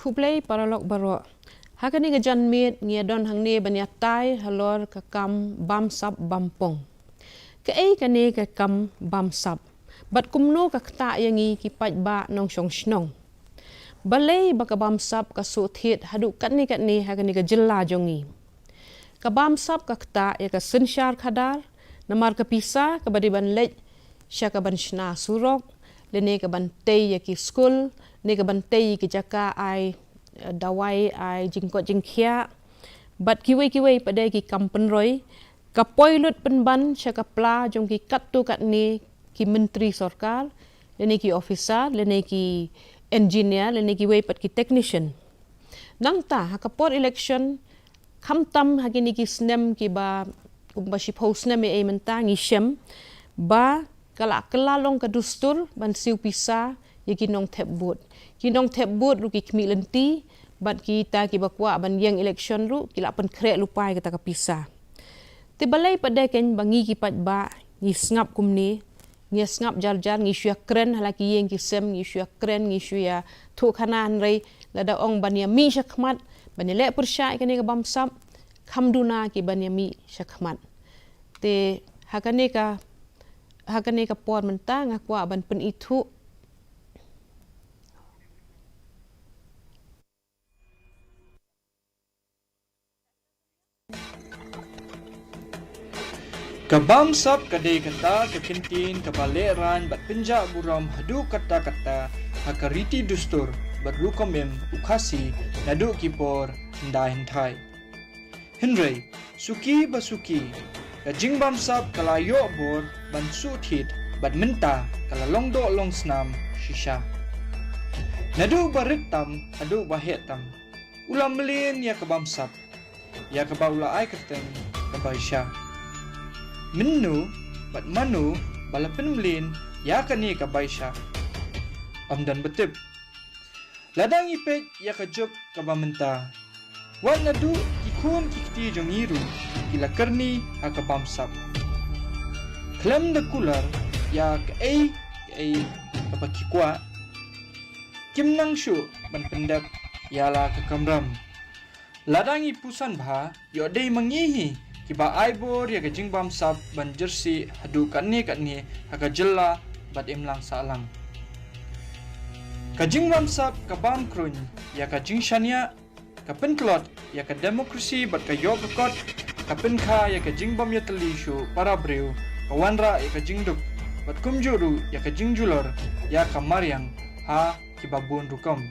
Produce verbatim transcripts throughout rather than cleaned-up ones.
Khublei paralok baroh. Ha kane ka janmiet ngi ïa don hangne ban ïatai halor ka kam bamsap bampong. Kaei kane ka kam bamsap? Bad kumno ka ktah ïa ngi ki paidbah nongshong shnong? Balei ba ka bamsap ka shu thied haduh katne katne ha kane ka jylla jong ngi? Ka bamsap ka ktah ïa ka synshar khadar, namar ka pisa kaba dei ban leit sha ka ban shna surok, lane ka ban tei ïa ki skul, ne ka ban tei ïa ki jaka ai, eh, dawai, ai jingkoit jingkhiah. Bad kiwei kiwei pat de ki kam pynroi, ka poi lut pynban sha ka pla jong ki katto katne ki myntri sorkar, lane ki officer, lane ki engineer, lane kiwei pat ki technician. Nangta ha ka por election, khamtam ha kine ki snem kiba, kumba shiphew snem ïa mynta ngi shem ba ka la kylla long ka dustur ban siew pisa ïa ki nongthep vote. Ki nongthep vote ruh ki khmih lynti, bad kita kiba kwah ban ïeng election ruh ki la pynkhreh lypa ïa kata ka pisa. Te balei pat de kein ba ngi ki paidbah ngi sngap kumne, ngi sngap jar jar, ngi shu ïa kren ha la ki ïing ki sem, ngi shu ïa kren, ngi shu ïathuh khana, hynrei lada ong ban ïa mih shakhmat, ban ïa leh pyrshah ïa kane ka bamsap, kham duna ki ban ïa mih shakhmat. Te ha kane ka, ha kane ka por mynta nga kwah ban pynithuh Ka bamsap ka dei kata ka kyntien kaba lehraiñ bad pynjah burom haduh katta katta ha ka riti dustur bad rukom im u Khasi naduh ki por hyndai hynthai. Hynrei suki ba suki, ka jingbamsap ka la ïoh bor ban shu thied bad mynta ka la long doh long snam shisha. Naduh ba rit tam haduh ba heh tam, u la mlien ïa ka bamsap, ïa kaba u la ai kyrteng ka Baisha. Mynno bad mano ba la pynmlien ïa kane ka Baisha? Ym don ba tip. Lada ngi peit ïa ka juk kaba mynta, wat naduh ki khun ki kti jong ngi ruh ki la kyrni ha ka bamsap. Khlem da kular ïa kaei kaei kaba ki kwah, kim nang shuh ban pyndep ïa la ka kamram. Lada ngi puson bha, ïoh dei ma ngi hi kiba ai bor ïa ka jingbamsap ban jyrsieh haduh katne katne ha ka jylla bad imlang sahlang. Ka jingbamsap ka bam kruiñ ïa ka jingshaniah, ka pyntlot ïa ka demokrasi bad ka ïoh ka kot, ka pynkha ïa ka jingbym ïatylli shuh para briew, ka wanrah ïa ka jingduk bad kumjuh ruh ïa ka jingjulor ïa ka mariang ha kiba bun rukom.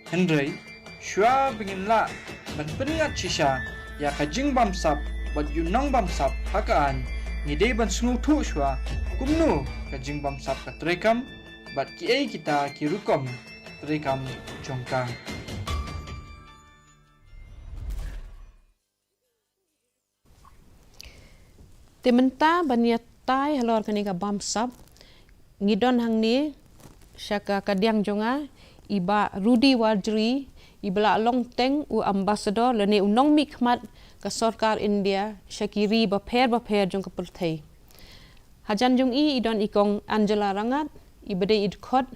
Hynrei shuwa ba ngin lah ban pynngat shisha ïa ka jingbamsap bad ïa u nongbamsap ha ka aiñ, ngi dei ban sngewthuh shuwa kumno ka jingbamsap ka treikam bad kiei kita ki rukom treikam jong ka. Te mynta ban ïatai halor kane ka bamsap, ngi don hangne sha ka kadiang jong nga i Bah Rudy Warjri, iba la long teng u ambassador lane u nongmihkhmat ka sorkar India sha ki ri bapher bapher jong ka pyrthei. Hajan jong i i don i Kong Angela Rangat, iba dei i dkhot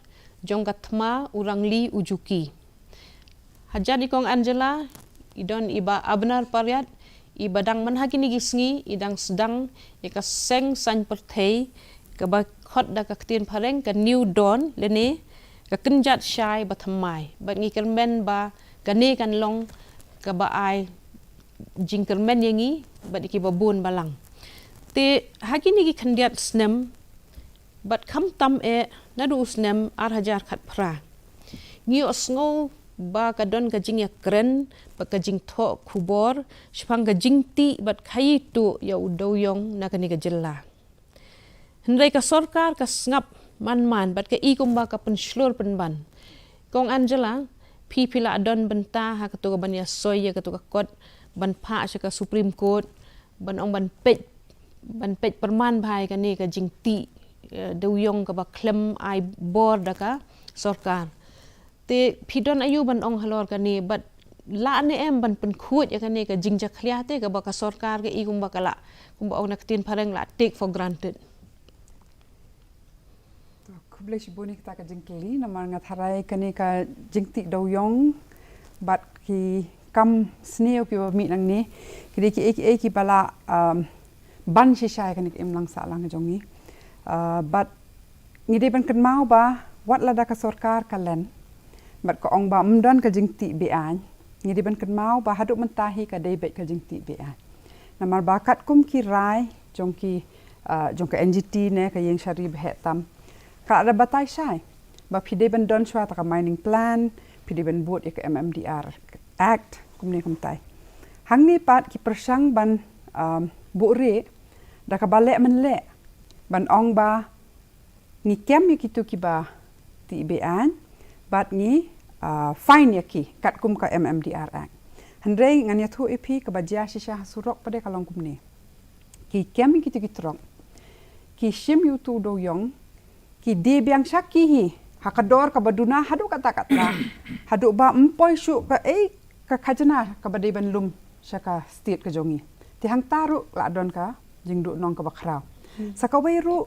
jong ka thma u Rangli u Juki. Hajan i Kong Angela i don i Bah Abner Pariat, iba dang man ha kine ki sngi i dang sdang ïa ka seng saiñ pyrthei kaba khot da ka ktien phareng ka New Dawn, lane ka kynjat shai ba thymmai. Bad ngi kyrmen ba kane kan long kaba ai jingkyrmen ïa ngi bad ïa kiba bun balang. Te ha kine ki khyndiat snem bad khamtam eh naduh u snem ar hajar khatphra, ngi ïohsngew ba ka don ka jingïakren bad ka jingthoh khubor shaphang ka jingtih bad khaïi tuh ïa u dewïong na kane ka jylla. Hynrei ka sorkar ka sngap man man bad ka i kumba ka pynshlur pynban. Kong Angela, phi phi la don bynta ha kato ka ban ïasoi ïa kato ka kot ban phah sha ka Supreme Court ban ong ban peit, ban peit pyrman bha ïa kane ka jingtih, eh, dewïong kaba khlem ai bor da ka sorkar. Te phi don aïu ban ong halor kane, bad lah ne em ban pynkhuid ïa kane ka jingjakhlia te kaba ka sorkar ka i kumba ka la, kumba ong na ka ktien phareng, la take for granted? Khublei shibun ïa kata ka jingkylli, namar nga tharai kane ka jingtih dewïong bad ki kam sniew kiba mih nangne, ki dei kiei kiei kiba la, um, ban shisha ïa kane ka imlang sahlang jong ngi. Uh, bad ngi dei ban kynmaw ba wat lada ka sorkar ka len bad ka ong ba ym don ka jingtih be-aiñ, ngi dei ban kynmaw ba haduh mynta hi ka dei beit ka jingtih be-aiñ. Namar ba katkum ki rai jong ki, ah, jong ka N G T ne ka ïing shari ba heh tam, ka la da batai shai ba phi dei ban don shuwa ta ka mining plan, phi dei ban bud ïa ka M M D R Act, kumne kumtai. Hangne pat ki pyrshang ban, um, buhrieh da kaba leh mynleh ban ong ba ngi kem ïa kito kiba tih be-aiñ bad ngi, ah, fine ïa ki katkum ka M M D R Act. Hynrei ngan ïathuh ïa phi kaba jia shisha ha surok pat de ka long kumne. Ki kem ïa kito ki trok, ki shim ïa uto u dewïong, ki die biang sha ki hi ha ka dor kaba duna haduh katta katta, haduh ba ym poi shuh kaei ka khajna kaba dei ban lum sha ka state ka jong ngi. Te hangta ruh la don ka jingduhnong kaba khraw. Sa kawei ruh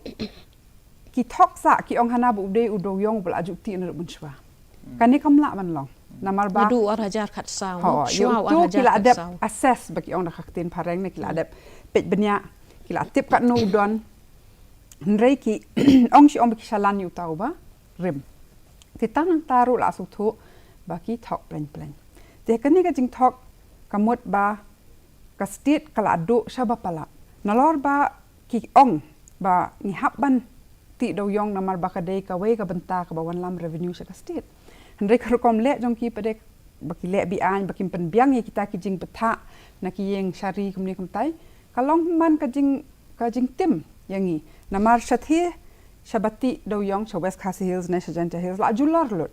ki thok sah ki ong hana ba u dei u dewïong ba la ju tih naduh mynshuwa. Kane kam lah ban long. Namar ba naduh ar hajar khatsaw, ho, shuwa ïa uto ar hajar ki la dep khatsaw assess ba ki ong da ka ktien phareng ne ki la dep peit bniah, ki la tip katno u don. Hynrei ki ong shi ong ba ki shalan ïa uta uba rim. Te tang hangta ruh la sngewthuh ba ki thok pleng pleng. Te kane ka jingthok ka mut ba ka state ka la duh sha ba palat. Nalor ba ki ong ba ngi hap ban tih dewïong namar ba ka dei kawei ka bynta kaba wanlam revenue sha ka state. Hynrei ka rukom leh jong ki pat de ba ki leh be-aiñ, ba kim pynbiang ïa kita ki jingbthah na ki ïing shari kumne kumtai, ka long man ka jing, ka jingtim ïa ngi. Namar shatei sha ba tih dewïong sha West Khasi Hills ne sha Jaintia Hills la ju lor lut.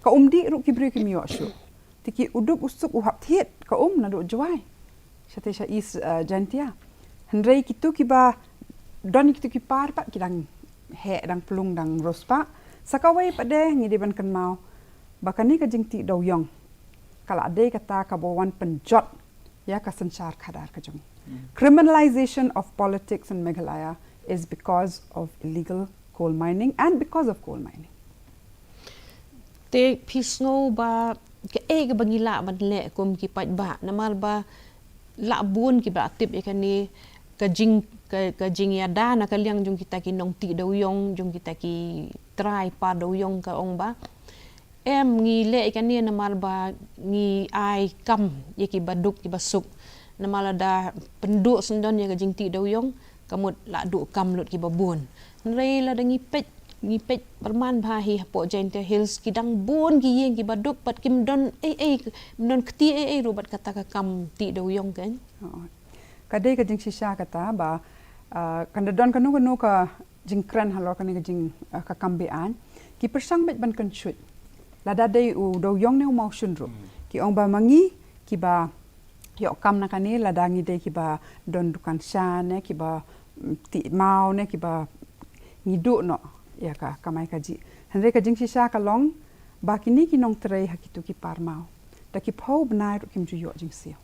Ka um dih ruh ki briew kim ïoh shuh. Te ki u duk u suk u hap thied ka um naduh Jowai shatei sha East, eh, Jaintia. Hynrei kito kiba don kito ki par pat ki dang heh, dang plung, dang riewspah. Sa kawei pat de ngi dei ban kynmaw ba kane ka jingtih dewïong ka la dei kata kaba wan pynjot ïa ka synshar khadar ka jong ngi. Criminalization of politics in Meghalaya is because of illegal coal mining and because of coal mining. Te phi sngew ba kaei kaba ngi lah ban leh kum ki paidbah, namar ba lah bun kiba la tip ïa kane ka jing, ka, ka jingïada na ka liang jong kita ki nongtih dewïong, jong kita ki trai par dewïong, ka ong ba em ngi leh ïa kane namar ba ngi ai kam ïa kiba duk kiba suk. Namar lada pynduh syndon ïa ka jingtih dewïong, ka mut la duh kam lut kiba bun. Hynrei lada ngi peit, ngi peit pyrman bha hi hapoh Jaintia Hills, ki dang bun ki ïing kiba duk bad kim don ei ei, kim don kti ei ei ruh bad kata ka kam tih dewïong, kan. Oh. Ka dei ka jingshisha kata ba, ah, kan da don kano kano ka jingkren halor kane ka jing, ah, ka kam be-aiñ. Ki pyrshang beit ban kynshut. Lada dei u dewïong ne u mawshun ruh. Ki ong ba ma ngi kiba ïoh kam na kane, lada ngi dei kiba don dukan sha ne kiba, mm, tih maw ne kiba, ngi duh noh ïa ka kamai kajih. Hynrei ka jingshisha ka long ba kine ki nongtrei ha kito ki par maw, da ki phew bnai ruh kim ju ïoh jingsiew.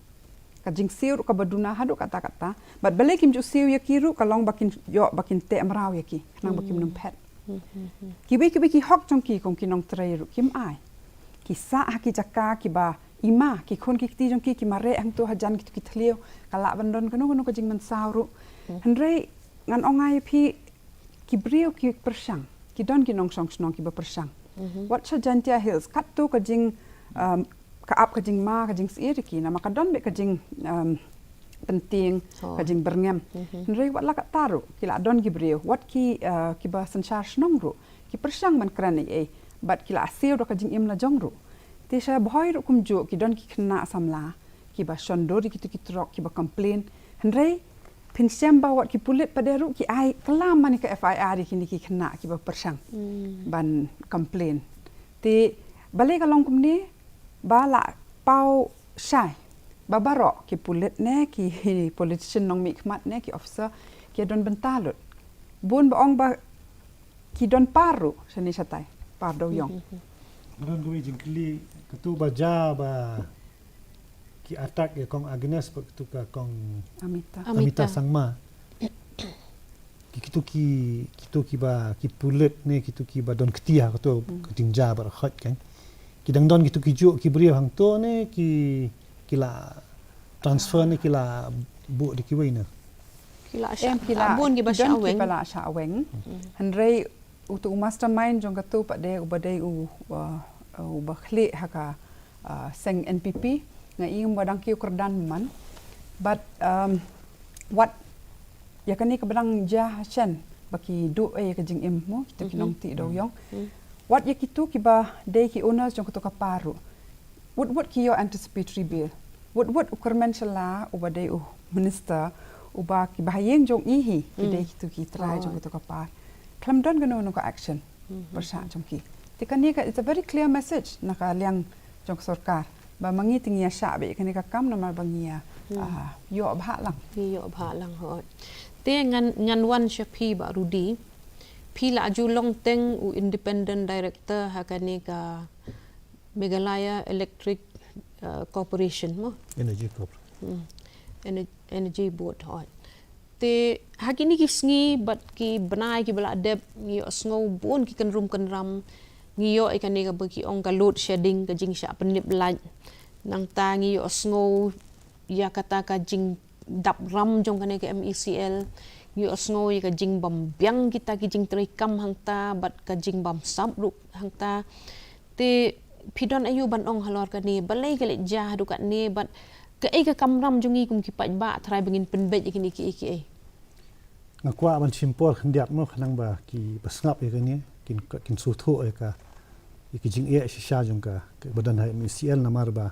Ka jingsiew ruh kaba duna haduh katta katta. Bad balei kim ju siew ïa ki ruh ka long ba kin ïoh, ba kin teh mraw ïa ki, khnang ba kim nym phet. Kiwei kiwei ki hok jong ki kum ki nongtrei ruh kim ai. Ki sah ha ki jaka kiba i ma, ki khun ki kti jong ki ki mareh hangto hajan kito ki thliew, ka lah ban don kano kano ka jingmynsaw ruh. Hynrei ngan ong ïa phi, ki briew ki pyrshang, ki don ki nongshong shnong kiba pyrshang. Wat sha Jaintia Hills, katto ka jing, um, ka ap ka jingma, ka jingsyier ïa ki, namar ka don beit ka jing, um, pyntieng, ka jingbyrngem. Hynrei wat la katta ruh, ki la don ki briew, wat ki, uh, kiba synshar shnong ruh ki pyrshang ban kren ei ei, bad ki la siew da ka jingim la jong ruh. Te sha Bhoi ruh kumjuh, ki don ki khynnah samla kiba shon dur ïa kito ki trok kiba complain. Hynrei phin shem ba wat ki pulit pat de ruh ki ai klam mane ka F I R ïa kine ki khynnah kiba pyrshang ban complain. Te balei ka long kumne? Ba la paw shai ba baroh ki pulit ne ki politician nongmihkhmat ne ki officer ki don bynta lut. Bun ba ong ba ki don par ruh shane shatai, par dewïong. Don kawei jingkylli, kato ba ja ba ki attack ïa kong Agnes bad kato ka kong Amita. Amita. Amita Sangma. ki, kito ki, kito ki ba, ki pulit ne, kito ki ba don kti ha kato ka jingjia ba khot kan. Ki dang don kito ki juk ki briew hangto ne, ki, ki la transfer ne, ki la buh da kiwei ne. Ki la shah, em, ki la bun ki ba shah weng. Ki ba la shah weng. Hynrei uto u mastermind jong kato pat de uba dei u, uh, uba khlieh ha ka, uh, seng N P P, nga i ba dang kiew kyrdan man. But, um, wat ïa kane ka ba dang jia ha shen ba ki duh ïa ka jingim mo, kita ki nongtih dewïong. Wat ïa kito ki ba dei ki owners jong kato ka par ruh. Wut wut ki ïoh anticipatory bail. Wut wut u kyrmen shala uba dei u minister, uba ki ba ha ïing jong i hi, ki dei kito ki trai jong kato ka par. Khlem don kano kano ka action pyrshah jong ki. Te kane ka, it's a very clear message na ka liang jong ka sorkar ba ma ngi te ngi ïa shah beit kane ka kam namar ba ngi ïa, ah, ïoh bha lang. Ngi ïoh bha lang, hooid. Te ngan, ngan wan sha phi Bah Rudy. Phi la ju long teng u independent director ha kane ka Meghalaya Electric, uh, Corporation mo? Energy Corporation. Hmm. Ener-, Energy Board, hooid. Te ha kine ki sngi bad ki bnai ki ba la dep, ngi ïohsngew bun ki kynrum kynram, ngi ïoh ïa kane ka ba ki ong ka load shedding, ka jingshah pynlip light. Nangta ngi ïohsngew ïa kata ka jingdap ram jong kane ka M E C L, ngi ïohsngew ïa ka jingbym biang kita ki jingtrei kam hangta bad ka jingbymsap ruh hangta. Te phi don aïu ban ong halor kane, balei ka leit jia haduh katne bad kaei ka kamram jong ngi kum ki paidbah trai ba ngin pynbeit ïa kine kiei kiei? Nga kwah ban shim por khyndiat mo khnang ba ki ba sngap ïa kane kin, kin sngewthuh ïa ka, ïa ki jingeh shisha jong ka, ka ba don ha M E C L namar ba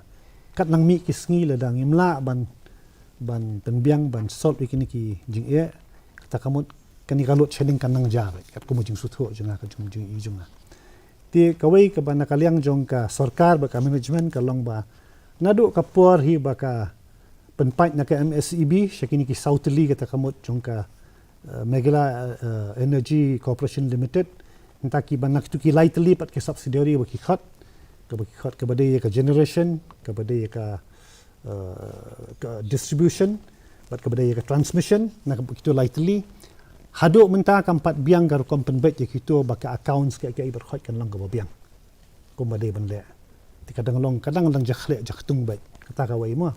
kat nang mih ki sngi lada ngim lah ban, ban pynbiang ban solve ïa kine ki jingeh, kata ka mut kane ka load shedding kan nang jia beit, katkum ka jingsngewthuh jong nga, ka jong, jong i jong nga. Te kawei kaba na ka liang jong ka sorkar bad ka management ka long ba naduh ka por hi ba ka pynpait na ka M S E B sha kine ki saw tylli kata ka mut jong ka, eh, Meghalaya, eh, Energy Corporation Limited, nangta ki ba na kitu ki lai tylli pat ki subsidiary ba ki khot, kaba ki khot kaba dei ïa ka generation, kaba dei ïa ka, eh, ka distribution bad kaba dei ïa ka transmission, na ka kitu lai tylli. Haduh mynta kam pat biang ka rukom pynbeit ïa kitu ba ka accounts ka, ka i ba khot kan long kaba biang. Kumba dei ban leh. Te ka dang long, ka dang, dang jah khleh jah ktung beit. Kata kawei mo.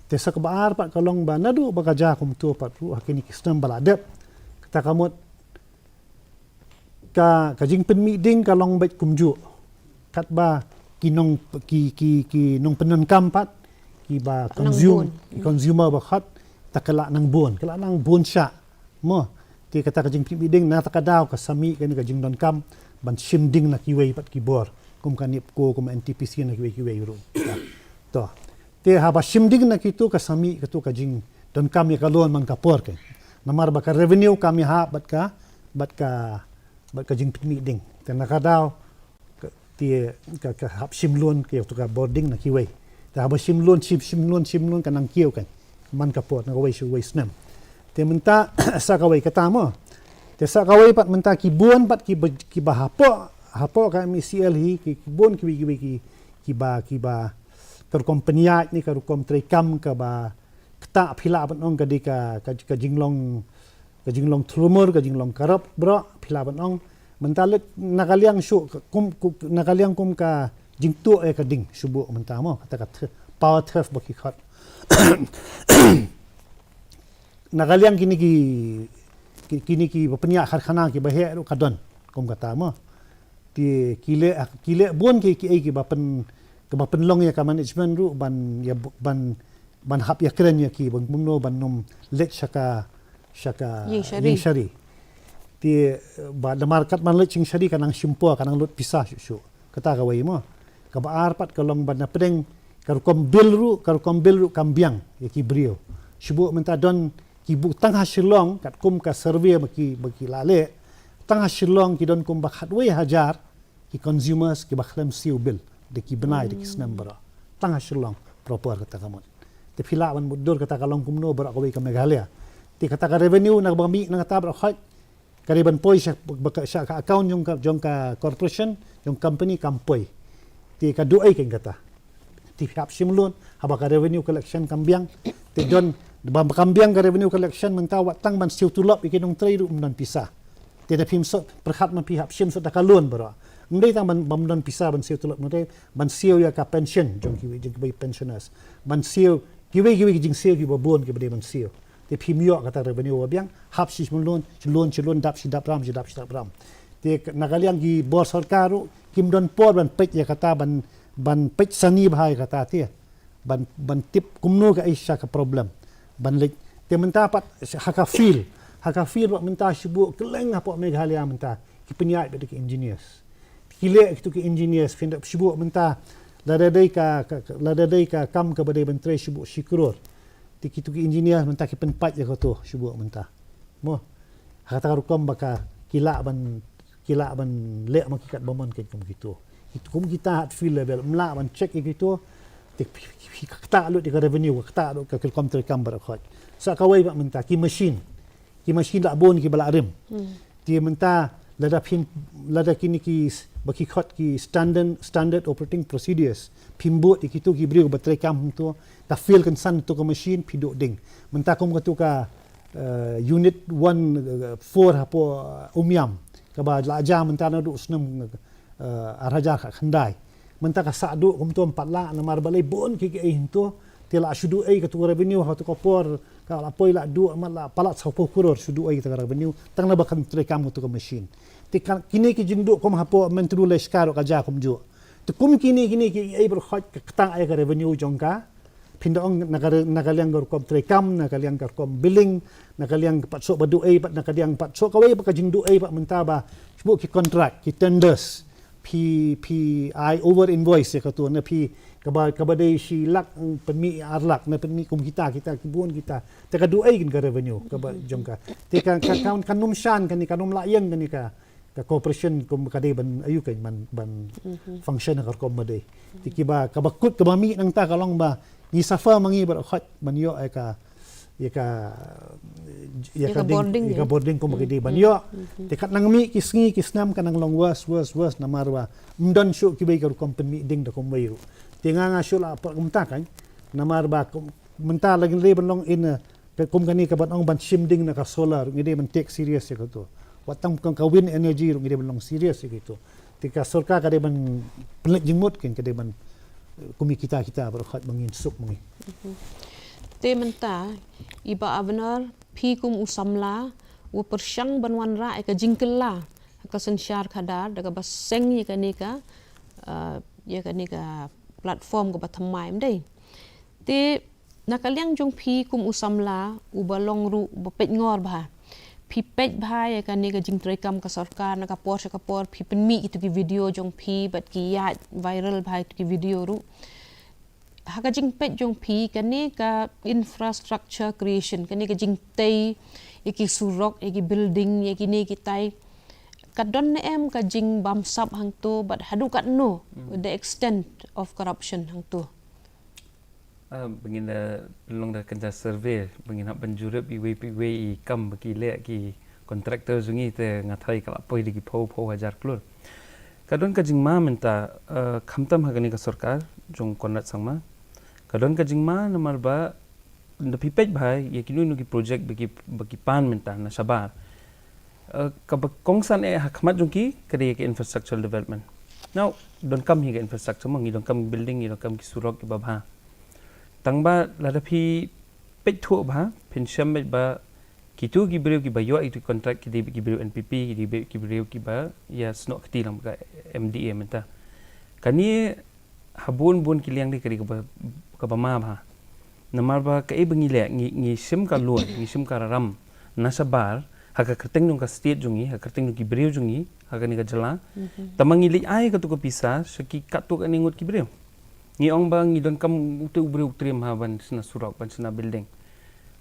Te sa kaba ar pat ka long ba naduh ba ka jia kumtu pat ruh ha kine ki snem ba la dep, kata ka mut ka, ka jingpynmih ding ka long beit kumjuh. Katba ki nong, ki, ki, ki nongpyndonkam pat, ki ba consume, ki consumer ba khot, te ka la nang bun, ka la nang bun shah. Mo, te kata ka jingpynmih ding na kata ka daw ka sa mih kane ka jingdonkam ban shim ding na kiwei pat ki bor, kum ka NEEPCO, kum N T P C, na kiwei kiwei ruh. To. Te haba shim ding na kitu ka sa mih katu ka jingdonkam ïa ka loan man ka por ka. Namar ba ka revenue kam ïahap bad ka, bad ka, bad ka jingpynmih ding. Te na ka daw ka, te ka, ka hap shim loan ka ïa katu ka bor ding na kiwei. Te haba shim loan, shim, shim loan, shim loan ka nang kiew ka man ka por na kawei sha kawei snem. Te mynta sa kawei kata mo. Te sa kawei pat mynta ki bun pat ki ba, ki ba hapoh, hapoh ka M E C L hi, ki, ki bun kiwei kiwei ki, ki ba, ki ba ka rukom pynïaid ne ka rukom treikam kaba ktah, phi lah ban ong ka dei ka, ka, ka jinglong, ka jinglong thlumur, ka jinglong corrupt baroh, phi lah ban ong. Mynta leit na ka liang shuh, kum, kum, na ka liang kum ka jingtuh ïa ka ding shuh buh mynta mo, kata ka th-, power theft ba ki khot. Na ka liang kine ki, ki, kine ki ba pynïaid karkhana ki ba heh ruh ka don, kum kata mo. Te ki leh, ki leh bun ki, kiei ki ba pyn, ki ba pynlong ïa ka management ruh ban, ïa bu-, ban, ban hap ïakren ïa ki, ban kumno ban ym leit sha ka, sha ka ïing shari. Ïing shari. Te ba namar katba leit ïing shari ka nang shim por, ka nang lut pisa shuh shuh. Kata kawei mo. Kaba ar pat ka long ba na pdeng ka rukom bill ruh, ka rukom bill ruh kam biang ïa ki briew. Shuh buh mynta don ki buh tang ha Shillong, katkum ka survey ba ki, ba ki la leh, tang ha Shillong ki don kumba khatwei hajar ki consumers ki ba khlem siew bill da ki bnai, da ki snem baroh. Tang ha Shillong proper kata ka mut. Te phi lah ban mutdur kata ka long kumno baroh kawei ka Meghalaya. Te kata ka revenue na ba mih na kata baroh khot ka dei ban poi sha, ba ka, sha ka account jong ka, jong ka corporation, jong company kam poi. Te ka duh ei kein kata. Te phi hap shim loan, haba ka revenue collection kam biang. Te don Ba kam biang ka revenue collection mynta wat tang ban siew tulop ïa ki nongtrei ruh ym don pisa. Te da phim sot pyrkhat ma phi hap shim sot da ka loan baroh. Ym dei tang ban, ban don pisa ban siew tulop nongtrei, ban siew ïa ka pension jong kiwei jong kiwei pensioners. Ban siew kiwei kiwei ki jingsiew kiba bun kiba dei ban siew. Te phim ïoh kata revenue ba biang, hap shi loan, shi loan, shi loan, dap shi dap ram, shi dap shi dap ram. Te na ka liang ki bor sorkar ruh kim don por ban peit ïa kata, ban, ban peit sani bha ïa kata te. Ban, ban tip kumno ka Asia ka problem. Ban leit te mynta pat ha ka field. Ha ka field pat mynta shu buh kylleng hapoh Meghalaya mynta ki pynïaid bad ki engineers. Ki leh kitu ki engineers phin da shu buh mynta lada dei ka, ka, ka- lada dei ka kam kaba dei ban trei shu buh shi klur. Te kitu ki engineers mynta ki pynpait ïa katu shu buh mynta. Mo. Ha kata ka rukom ba ka ki lah ban, ki lah ban leh ma ki kat ba mon kum kitu. Kitu kum kita at field level ym lah ban check ïa kitu. Te phi, phi, phi ka ktah lut ïa ka revenue, ka ktah lut ka rukom treikam baroh khoit. Sa kawei pat mynta ki machine. Ki machine lah bun kiba lah rim. Te mynta lada phim, lada kine ki s- ba ki khot ki standard, standard operating procedures. Phim bud ïa kitu ki briew ba treikam tu. Ka field kynsan tu ka machine phi duh ding. Mynta kum katu ka eh, unit one, eh, four hapoh, eh, Umiam. Kaba la jia mynta naduh u snem, eh, ar hajar khatkhyndai. Mynta ka sah duh kumto ym pat lah namar balei bun kiei kiei hangto. Te la shu duh ei katu ka revenue ha katu ka por ka la poi la duh mat la palat sawphew klur shu duh ei katu ka revenue. Tang naba kan treikam katu ka machine. Te kan kine ki jingduh kum hapoh Myntdu Leshka ruh ka jia kumjuh. Te kum kine kine kiei kiei baroh khoit ka ktah ïa ka revenue jong ka. Phin da ong na ka, na ka liang ka rukom treikam, na ka liang ka rukom billing, na ka liang pat shuh ba duh ei, pat na ka liang pat shuh kawei pat ka jingduh ei pat mynta ba shu buh ki contract, ki tenders, phi, phi ai over invoice ïa katu, na phi kaba, kaba dei shi lak, mm, pynmih ar lak, na pynmih kum kita, kita ki bun kita. Te ka duh ei kin ka revenue kaba jong ka. Te ka, ka, ka, kan ym shan kane, kan ym lah ïeng kane ka ka corporation kum ka dei ban ayu kan ban, ban function ha ka rukom ba dei. Te kiba kaba kut kaba mih nangta ka long ba ngi suffer ma ngi baroh khoit ban ïoh ïa ka, ïa ka, ïa ka ding, ïa ka bording kum ka dei ban ïoh. Te kat nang mih ki sngi ki snem ka nang long worse, worse, worse namar ba ym don shuh kiwei ka rukom pynmih ding da kumwei ruh. Te nga nga shu lah pat kumta kan namar ba kum, mynta la ngi dei ban long in, eh, Ka kum kane kaban ong ban shim ding na ka solar ruh ngi dei ban take serious ïa katu. Wat tang ka, ka wind energy ruh ngi dei ban long serious ïa katu. Te ka sorkar ka dei ban pynleit jingmut kan ka dei ban, eh, kum ïa kita kita baroh khoit ba ngin suk ma ngi. Te mynta i Bah Abner phi kum u samla u pyrshang ban wanrah ïa ka jingkylla ha ka synshar khadar da kaba seng ïa kane ka, eh, ïa kane ka platform kaba thymmai ym dei. Te na ka liang jong phi kum u samla uba long ruh uba peit ngor bha. Phi peit bha ïa kane ka jingtreikam ka sorkar na ka por sha ka por phi pynmih ïa kitu ki video jong phi bad ki ïaid viral bha ïa kitu ki video ruh. Ha ka jingpeit jong phi kane ka infrastructure creation, kane ka jingtei ïa ki surok, ïa ki building, ïa kine kitai, ka don ne em ka jingbamsap hangto bad haduh katno the extent of corruption hangto? Ah, ba ngin da pynlong da ka survey, ba ngin hap ban jurip iwei pa iwei i kam ba ki leh ki contractor jong ngi te nga tharai ka la poi da ki phew phew hajar klur. Ka don ka jingma mynta, ah, khamtam ha kane ka sorkar jong Conrad Sangma. Ka don ka jingma namar ba da phi peit bha ïa kino kino ki project ba ki, ba ki pan mynta na shabar. Eh, kaba kongsan eh ha khmat jong ki ka dei ka infrastructure development. Now, donkam hi ka infrastructure mo, ngi donkam building, ngi donkam ki surok kiba bha. Tang ba lada phi peit thuh bha, phin shem beit ba kitu ki briew kiba ïoh ïa kitu ki contract ki dei ki briew N P P, ki dei ki briew kiba ïa snoh kti lang ka M D A mynta. Kane ha bun bun ki liang dei ka dei kaba, kaba ma bha. Namar ba kaei ba ngi leh, ngi, ngi shim ka loan, ngi shim ka ram na shabar ha ka kyrteng jong ka state jong ngi, ha ka kyrteng jong ki briew jong ngi ha kane ka jylla. Tangba ngi leit ai katu ka pisa sha ki katto katne ngut ki briew. Ngi ong ba ngi donkam utu u briew u triem ha ban shna surok, ban shna building.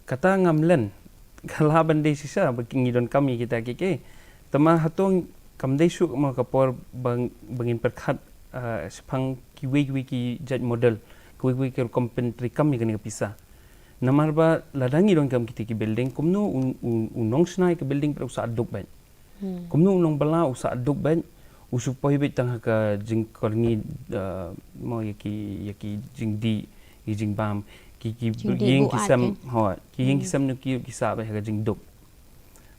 Kata ngam len. Ka lah ban dei shisha ba ngi donkam ïa kita kiei kiei. Tangba hato kam dei shuh mo ka por ba, ba ngin pyrkhat, ah, shaphang kiwei kiwei ki jait model, kiwei kiwei ki rukom pyntreikam ïa kane ka pisa. Namar ba lada ngi donkam kita ki building, kumno u, u, u nongshna ïa ka building pat u sah duk beit. Kumno u nongbylla u sah duk beit, u shu poi beit tang ha ka jingkyrngiew, ah, mo ïa ki, ïa ki jingdih, ïa ki jingbam, Ki ki ïing ki sem, ho, ki ïing ki sem nu ki ki sah ba ha ka jingduk.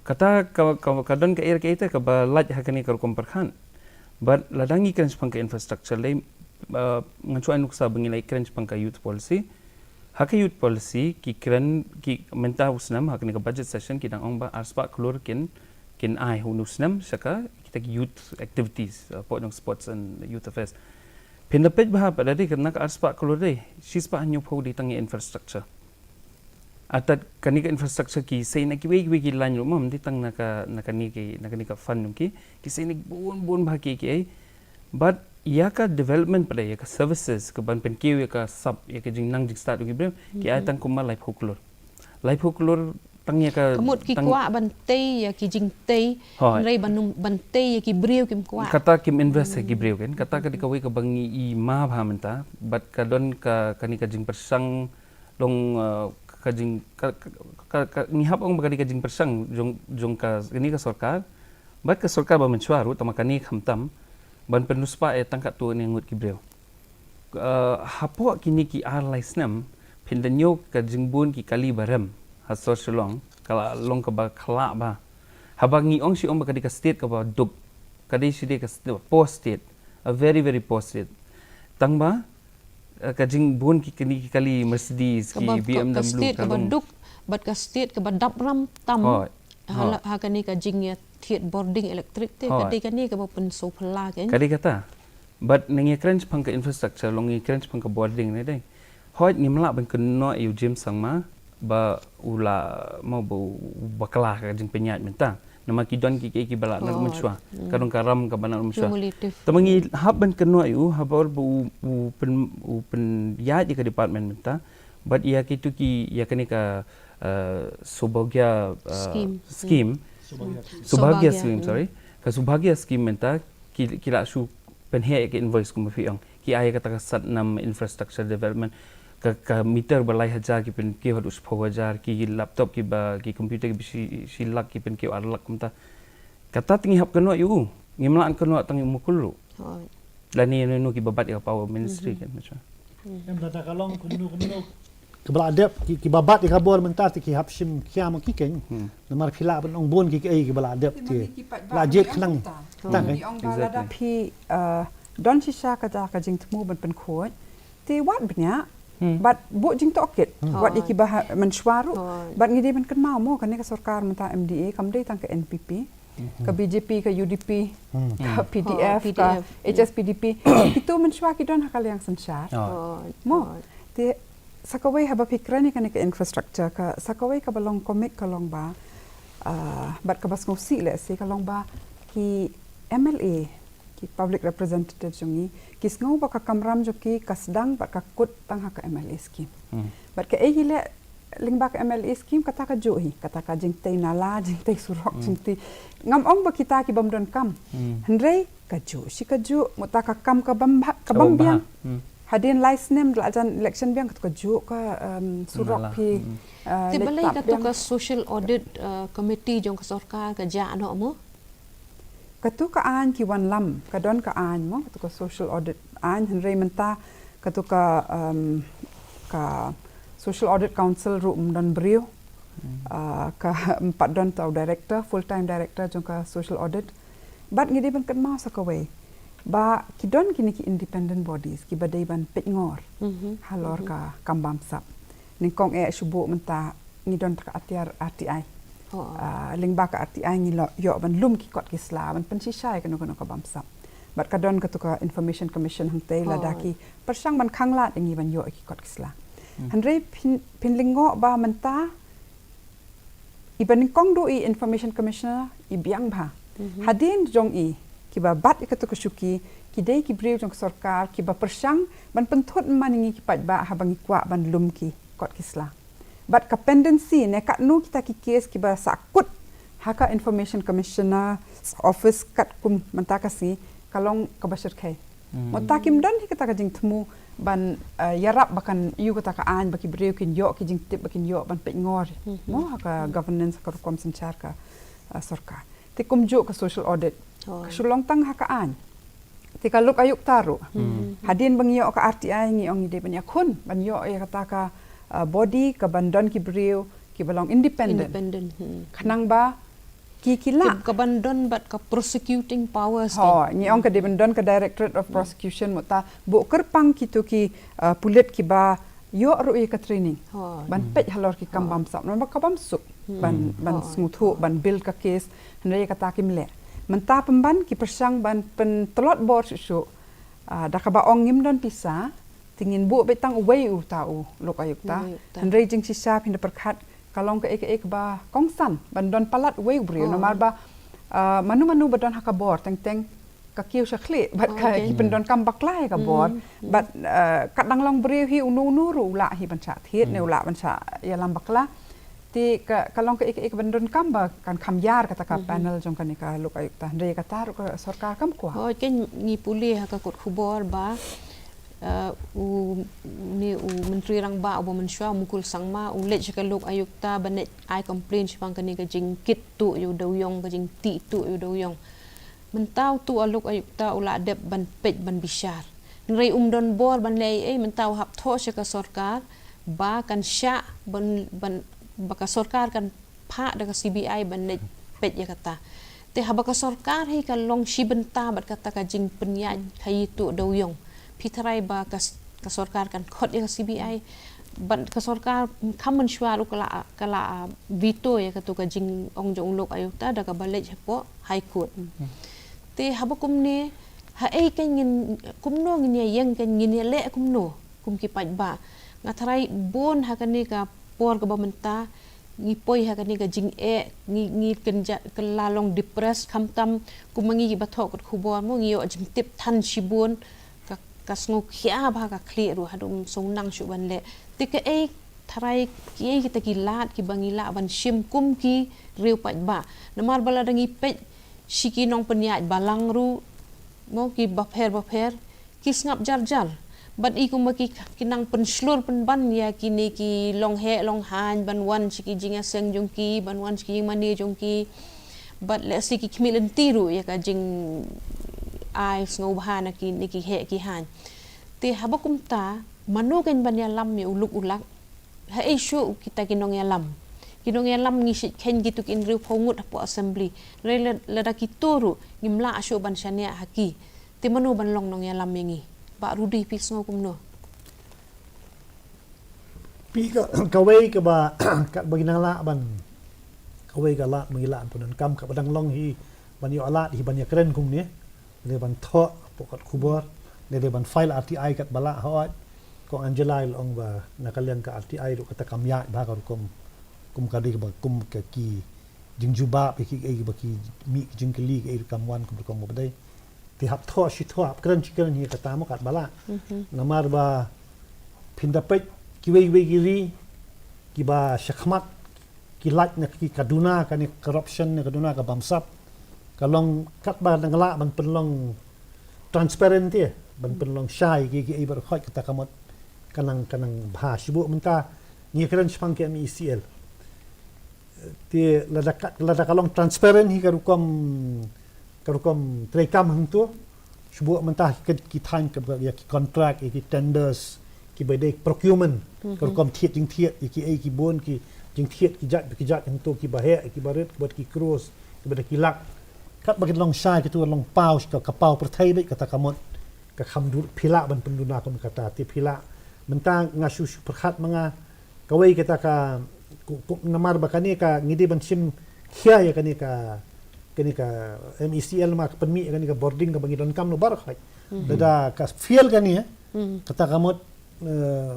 Kata ka ka ka don ka er ka ita ka ba lait ha kane ka rukom pyrkhat. But lada ngi kren shaphang ka infrastructure lei, ngan shu ai nuksa ba ngi lei kren shaphang ka youth policy. Ha ka youth policy ki kren ki mynta u snem ha kane ka budget session ki dang ong ba arspah klur kin kin ai ha u snem sha ka kita ki youth activities, pok jong sports and youth affairs. Phin da peit bha pat da dei ka na ka arspah klur dei shispah hynñiewphew dei tang ïa infrastructure. Atat kane ka infrastructure ki sei na kiwei kiwei ki line ruh ma, ym dei tang na ka na kane ki na kane ka fund jong ki, ki sei na bun bun bha ki ki ei. But ïa ka development pat ïa ka services ka ban pynkiew ïa ka sap ïa ka jingnang jingstad jong ki briew ki ai tang kumba laiphew klur. Laiphew klur tang ïa ka. Ka mut ki kwah ban tei ïa ki jingtei. Hynrei ban ban tei ïa ki briew kim kwah. Kata kim invest ïa ki briew kan. Kata ka dei kawei ka ba ngi i ma bha mynta. But ka don ka kane ka jingpyrshang long ka jing ka ngi hap ong ba ka dei ka jingpyrshang jong jong ka kane ka sorkar. But ka sorkar ba mynshuwa ruh tang ma kane khamtam ban pynluspah ïa tang katto ne ngut ki briew. Hapoh kine ki ar lai snem phin da ñiew ka jingbun ki kali ba rem ha sor Shillong ka la long ka ba khlak ba. Haba ngi ong shi ong ba ka dei ka state ka ba duk, ka dei shi dei ka poor state, a very very poor state. Tang ba ka jingbun ki kali Mercedes ki B M W ka long. Bad ka state ka ba dap ram tam ha kane ka jingïathied bording electric te ka dei kane ka ba pynsngewphylla ka. Ka dei kata. Bad ngi ïa kren shaphang ka infrastructure long ngi kren shaphang ka bording ne dei. Hooid ngim lah ban kynnoh ïa u James Sangma ba u la mo ba u bakla ka jingpynïaid mynta. Namar ki don ki ki ba la na mynshuwa ka dong ka ram ka ba na mynshuwa. Tama ngi hap ban kynnoh ïa u haba u u pyn u pynïaid ïa ka department mynta. Bad ïa kitu ki ïa kane ka Saubhagya scheme. Saubhagya scheme, sorry. Ka Saubhagya scheme mynta ki la shu pynheh ïa ka invoice kumba phi ong. Ki ai kata ka Satnam infrastructure development ka ka meter ba lai hajar ki pynkiew haduh shiphew hajar ki laptop ki ba ki computer ki ba shi lak ki pynkiew ar lak kumta. Kata te ngi hap kynnoh ïa u. Ngim lah kynnoh tang ïa u Mukul ruh. Lane ïa no ki ba bat ïa ka power ministry kan macam. Em da ka long kumno kumno ki ba la dep ki ba bat ïa ka bor mynta te ki hap shim khia ma ki keng. Namar phi lah ban ong bun ki ki ei ki ba la dep te la jied khnang. Tang ki ong ba lada phi don shisha ka jingthmu ban pynkhuid te wat bniah bad buh jingtohkit wat ïa ki ba mynshuwa ruh. Bad ngi dei ban kynmaw mo kane ka sorkar mynta M D A kam dei tang ka N P P. Ka B J P, ka U D P, ka P D F, ka H S P D P. Kitu mynshuwa ki don ha ka liang synshar. Mo te sa kawei haba phi kren ïa kane ka infrastructure ka sa kawei ka ba long komik ka long ba bad ka ba sngewsih leh se ka long ba ki M L A ki public representative jong ngi ki sngew ba ka kamram jong ki ka sdang bad ka kut tang ha ka M L A scheme. Bad ka ei hi leh lyngba ka M L A scheme kata ka juh hi kata ka jingtei nala jingtei surok jingtei ngam ong ba kita ki bym don kam. Hynrei ka juh shi ka juh muta ka kam ka bym ka bym biang. Hadien lai snem la jan election biang ka juh ka surok phi. Te balei ka tu ka social audit committee jong ka sorkar ka ja ano mo? Katu ka aiñ ki wan lam ka don ka aiñ mo katu ka social audit aiñ hynrei mynta katu ka ka social audit council ruh ym don briew. Ka ym pat don tau director full time director jong ka social audit. Bad ngi dei ban kynmaw sa kawei ba ki don kine ki independent bodies ki ba dei ban peit ngor halor ka kam bamsap. Nyngkong eh shu buh mynta ngi don ta ka atiar R T I. Lyngba ka R T I ngi ïoh ban lum ki kot ki sla ban pynshisha ïa kano kano ka bamsap. Bad ka don katu ka Information Commission hangtei lada ki pyrshang ban khanglad ïa ngi ban ïoh ïa ki kot ki sla. Hynrei phin lyngngoh ba mynta i ba nyngkong duh i Information Commissioner i biang bha. Hadien jong i ki ba bat ïa katu ka shuki ki dei ki briew jong ka sorkar ki ba pyrshang ban pynthut man ïa ngi ki paidbah haba ngi kwah ban lum ki kot ki sla. Bad ka pendency ne katno kita ki case ki ba sahkut ha ka Information Commissioner office katkum mynta ka sngi ka long ka ba shyrkhei. Mynta kim don hi kata ka jingthmu ban ïarap ba kan ïoh kata ka aiñ ba ki briew kin ïoh ki jingtip ba kin ïoh ban peit ngor mo ha ka governance ha ka rukom synshar ka sorkar. Te kumjuh ka social audit ka shu long tang ha ka aiñ. Te ka luk ayu kata ruh. Hadien ba ngi ïoh ka R T I ngi ong ngi dei ban ïakhun ban ïoh ïa kata ka uh, body ka ban don ki briew ki ba long independent. Independent. Hmm. Khnang ba ki ki lah. Ka ban don bad ka prosecuting powers. Ho, ngi ong ka dei ban don ka Directorate of Prosecution, mynta buh kyrpang kito ki, uh, pulit ki ba ïoh ruh ïa ka training. Ho. Ban peit halor ki kam bamsap, namar ba ka bamsuk. Ban, ban sngewthuh, ban build ka case. Hynrei ïa kata kim leh. Mynta pynban ki pyrshang ban pyntlot bor shuh shuh. Ah, da kaba ong ngim don pisa, te ngin buh beit tang uwei uta u lok ayukta. Uwei uta. Hynrei jingshisha phin da pyrkhat ka long kaei kaei kaba kongsan ban don palat uwei u briew, namar ba, ah, mano mano ba don ha ka bor teng teng ka kiew sha khlieh bad ka, ki pyndonkam bakla ïa ka bor. Bad, ah, kat dang long briew hi, uno uno ruh u lah hi ban shah thied ne u lah ban shah ïalam bakla. Te ka, ka long kaei kaei kaban donkam ba kan kham ïar kata ka panel jong kane ka lok ayukta. Hynrei kata ruh ka sorkar kam kwah. Hooid, kan ngi pule ha ka kot khubor ba, uh, u, une u Myntri Rangbah uba mynshuwa, u Mukul Sangma, u leit sha ka lok ayukta ban leit ai complain shaphang kane ka jingkit tuh ïa u dewïong, ka jingtih tuh ïa u dewïong. Mynta uto u lok ayukta u la dep ban peit ban bishar. Hynrei um don bor ban leh ei ei, mynta u hap thoh sha ka sorkar ba kan shah ban, ban, ba ka sorkar kan phah da ka C B I ban leit peit ïa kata. Te haba ka sorkar hi ka long shi bynta bad kata ka jingpynïaid khaii tuh dewïong, phi tharai ba ka s-, ka sorkar kan khot ïa ka C B I? Bad ka sorkar kham mynshuwa ruh ka la, ka la veto ïa kato ka jingong jong u lok ayukta da kaba leit hapoh High Court. Te haba kumne, haei kan ngin, kumno ngin ïa ïeng, kan ngin ïa leh kumno kum ki paidbah? Nga tharai bun ha kane ka por kaba mynta ngi poi ha kane ka jingeh, ngi, ngi kynja, ka la long depressed, khamtam kum ma ngi kiba thoh kot khubor mo, ngi ïoh jingtip than shibun, ka, ka sngew khia bha ka khlieh ruh, haduh ym sngewsynei shuh ban leh. Te kaei tharai kiei kita ki lad kiba ngi lah ban shim kum ki riew paidbah? Namar ba lada ngi peit sha ki nongpynïaid balang ruh mo, ki bapher bapher, ki sngap jar jar. Bad i kumba ki, ki nang pynshlur pynban ïa kine ki longheh longhain ban wan sha ki jingïaseng jong ki, ban wan sha ki jingmane jong ki. Bad lehse ki khmih lynti ruh ïa ka jingai sngewbha na kine ki heh ki hain. Te haba kumta, mano kan ban ïalam ïa u lok u lak? Haei shuh kita ki nongïalam? Ki nongïalam ngi shait kheiñ kito ki hynriewphew ngut hapoh Assembly. Hynrei la, lada kito ruh ngim lah shuh ban shaniah ha ki, te mano ban long nongïalam ïa ngi? Bah Rudy, phi sngew kumno? Phi, ka, kawei kaba, kaba ngi nang lah ban, kawei ka lad ba ngi lah ban pyndonkam kaba dang long hi, ban ïoh lad hi ban ïakren kumne, lane ban thoh hapoh kot khubor, lane ban file R T I katba lah. Hooid, Kong Angela i la ong ba na ka liang ka R T I ruh kata kam ïaid bha ka rukom, kum ka dei ba kum ka ki jingjubab ïa kiei kiba ki mih ki jingkylli, kiei ruh kam wan kum rukom kaba dei. Te hap thoh shi thoh, hap kren shi kren hi kata mo katba lah. Namar ba phin da peit kiwei kiwei ki ri kiba shakhmat ki lait na ki ka duna kane corruption ne ka duna ka bamsap, ka long katba nang lah ban pynlong transparent ïa, ban pynlong shai ki, kiei baroh khoit, kata ka mut ka nang, ka nang bha shibun. Mynta ngi kren shaphang ka M E C L. Te lada ka, lada ka long transparent hi ka rukom, ka rukom treikam hangto, shibun mynta ki, ki thaiñ kaba ïa ki contract, ïa ki tenders, kiba dei procurement, ka rukom thied jingthied, ïa kiei ki bun ki jingthied ki jait ba ki jait hangto, kiba heh, kiba rit, kiba ki crores, kiba da ki lak. Katba ki long shai kito long paw, ka, ka paw pyrthei beit kata ka mut. Ka kham dur, phi lah ban pynduna kum kata, te phi lah. Mynta nga shu, shu pyrkhat ma nga, kawei kata ka, ku, ku, namar ba kane ka ngi dei ban shim khia ïa kane ka, kane ka M E C L, ma ka pynmih kane ka bording kaba ngi donkam noh baroh khoit. Lada ka fail kane, kata ka mut, eh,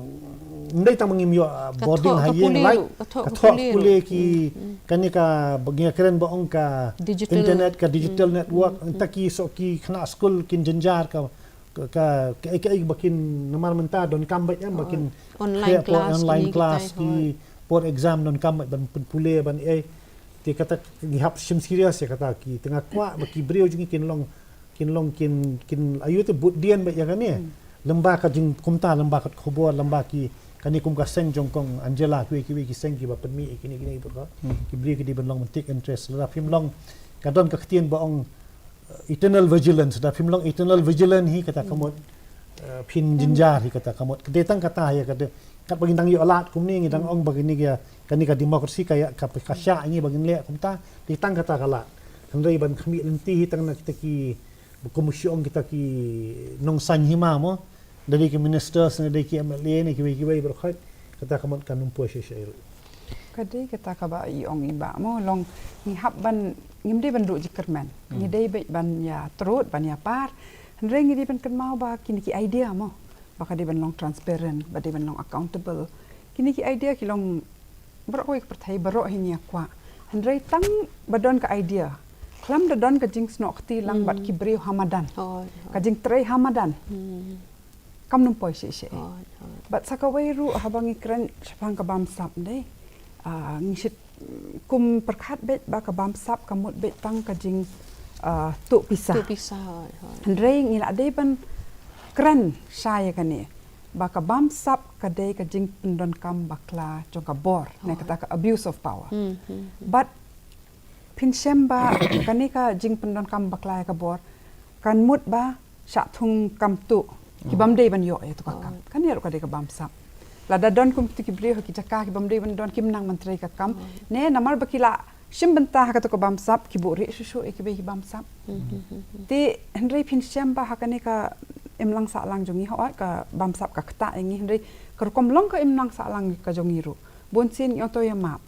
ym dei tang ba ngim ïoh, ah, bording ha ïing, ka thoh ka pule ki, kane kaba ngi ïakren ba ong ka internet, ka digital network, ynda ki soh ki khynnah skul kin jynjar ka, ka, ka, kaei kaei ba kin, namar mynta donkam beit ïa ba kin online class, online class, ki board exam donkam beit ban pynpule ban ei. Te kata ngi hap shim serious ïa kata ki, te nga kwah ba ki briew jong ngi kin long, kin long kin, kin ayu te bud dien beit ïa kane. Lymba ka jing kumta, lymba ka khubor, lymba ki, kane kum ka seng jong Kong Angela, kiwei kiwei ki seng kiba pynmih ïa kine, kine ki briew ki dei ban long ban take interest. Lada phim long, ka don ka ktien ba ong, uh, eternal vigilance, da phim long eternal vigilant hi kata ka mut, uh, phin jynjar hi kata ka mut. Ka dei tang kata hi, ka dei, Katba ngi dang ïoh lad kumne ngi dang ong ba kane ka, kane ka democracy ka ïa ka, ka shah ïa ngi ba ngin leh kumta, dei tang kata ka lad. Hynrei ban khmih lynti hi tang na kita ki, kum shu ong kita ki nongsan hima mo, da dei ki ministers ne dei ki M L A ne kiwei kiwei baroh khoit, kata ka mut kan ym poi shisha ruh. Ka dei kata kaba i ong i Bah mo, long ngi hap ban, ngim dei ban duh jingkyrmen. Ngi dei beit ban ïa trud, ban ïa par. Hynrei ngi dei ban kynmaw ba kine ki idea mo, ba ka dei ban long transparent, ba dei ban long accountable. Kine ki idea ki long baroh kawei ka pyrthei, baroh hi ngi ïa kwah. Hynrei tang ba don ka idea, khlem da don ka jingsnoh kti lang bad ki briew ha madan, ka jingtrei ha madan, kam nym poi shisha. Bad sa kawei ruh haba ngi kren shaphang ka bamsap dei, ah, ngi shit kum pyrkhat beit ba ka bamsap ka mut beit tang ka jing, ah, tuh pisa. Tuh pisa, hooid, hooid. Hynrei ngi la dei ban kren shai ïa kane ba ka bamsap ka dei ka jingpyndonkam bakla jong ka bor, ne kata ka abuse of power. Bad phin shem ba kane ka jingpyndonkam bakla ïa ka bor kan mut ba shah thung kam tuh ki bym dei ban ïoh ïa tu ka kam. Kane ruh ka dei ka bamsap. Lada don kum kitu ki briew ha ki jaka ki bym dei ban don, kim nang ban trei ka kam. Ne namar ba ki la shim bynta ha katu ka bamsap, ki buhrieh shuh shuh ïa kiwei ki bamsap. Te hynrei phin shem ba ha kane ka imlang sahlang jong ngi, hooid ka bamsap ka ktah ïa ngi, hynrei ka rukom long ka imlang sahlang ka jong ngi ruh. Bun sien ngi ong to ïa map.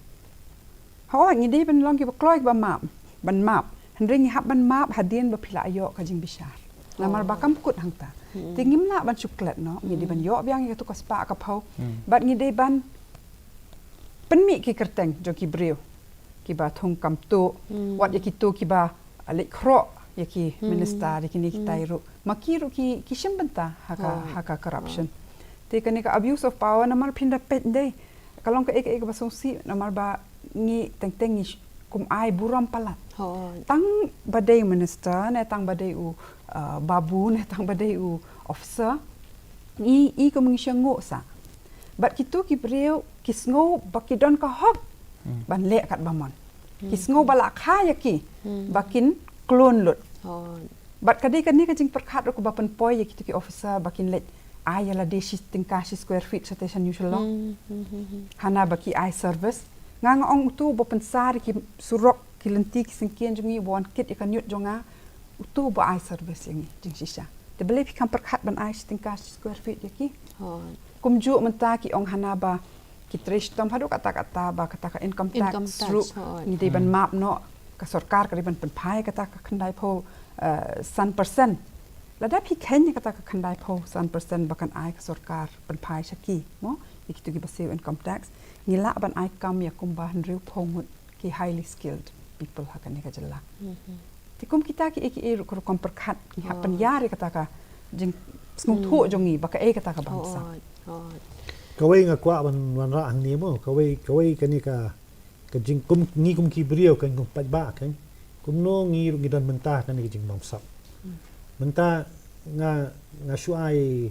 Hooid ngi dei ban long kiba kloi kiba map, ban map. Hynrei ngi hap ban map hadien ba phi la ïoh ka jingbishar. Namar ba kam kut hangta. Te ngim lah ban shu klet noh, ngi dei ban ïoh biang ïa katu ka spah ka phew. Bad ngi dei ban pynmih ki kyrteng jong ki briew kiba thung kam tuh, wat ïa kitu kiba leit khroh ïa ki minister, ïa kine kitai ruh. Ma ki ruh ki, ki shim bynta ha ka, ha ka corruption. Te kane ka abuse of power namar phin da peit dei ka long kaei kaei kaba sngewsih, namar ba ngi teng teng ngi sh-, kum ai burom palat. Tang ba dei u minister ne tang ba dei u, uh, babu ne tang ba dei u officer, ngi i kum ngi shngoh sa. Bad kitu ki briew ki sngew ba ki don ka hok ban leh katba mon. Ki sngew ba la kha ïa ki ba kin klun lut. Bad ka dei kane ka jingpyrkhat ruh kaba pynpoi ïa kitu ki officer ba kin leit ai ïa lade shi tyngka shi square feet shatei sha New Shillong. Hana ba ki ai service. Nga nga ong utu ba pynsar ïa ki surok, ki lynti, ki syngkien jong ngi, ba wan kit ïa ka ñiut jong nga, utu ba ai service ïa ngi jingshisha. Te balei phi kham pyrkhat ban ai shi tyngka shi square feet ïa ki? Kumjuh mynta ki ong hana ba ki trei shitom haduh katta katta ba kata ka income tax ruh ngi dei ban map noh, ka sorkar ka dei ban pynphai kata ka khyndai phew, eh, san percent. Lada phi kheiñ kata ka khyndai phew san percent ba kan ai ka sorkar pynphai sha ki, mo, ïa kitu kiba siew income tax, ngi lah ban ai kam ïa kumba hynriew phew ngut ki highly skilled people ha kane ka jylla. Te kum kita kiei kiei ruh ka rukom pyrkhat ngi hap pynïar ïa kata ka jingsngewthuh jong ngi ba kaei kata ka bamsap. Kawei nga kwah ban wanrah hangne mo, kawei, kawei kane ka, ka jing kum, ngi kum ki briew kan, kum paidbah kan, kumno ngi ruh ngi don mynta kane ka jingbamsap. Mynta nga, nga shu ai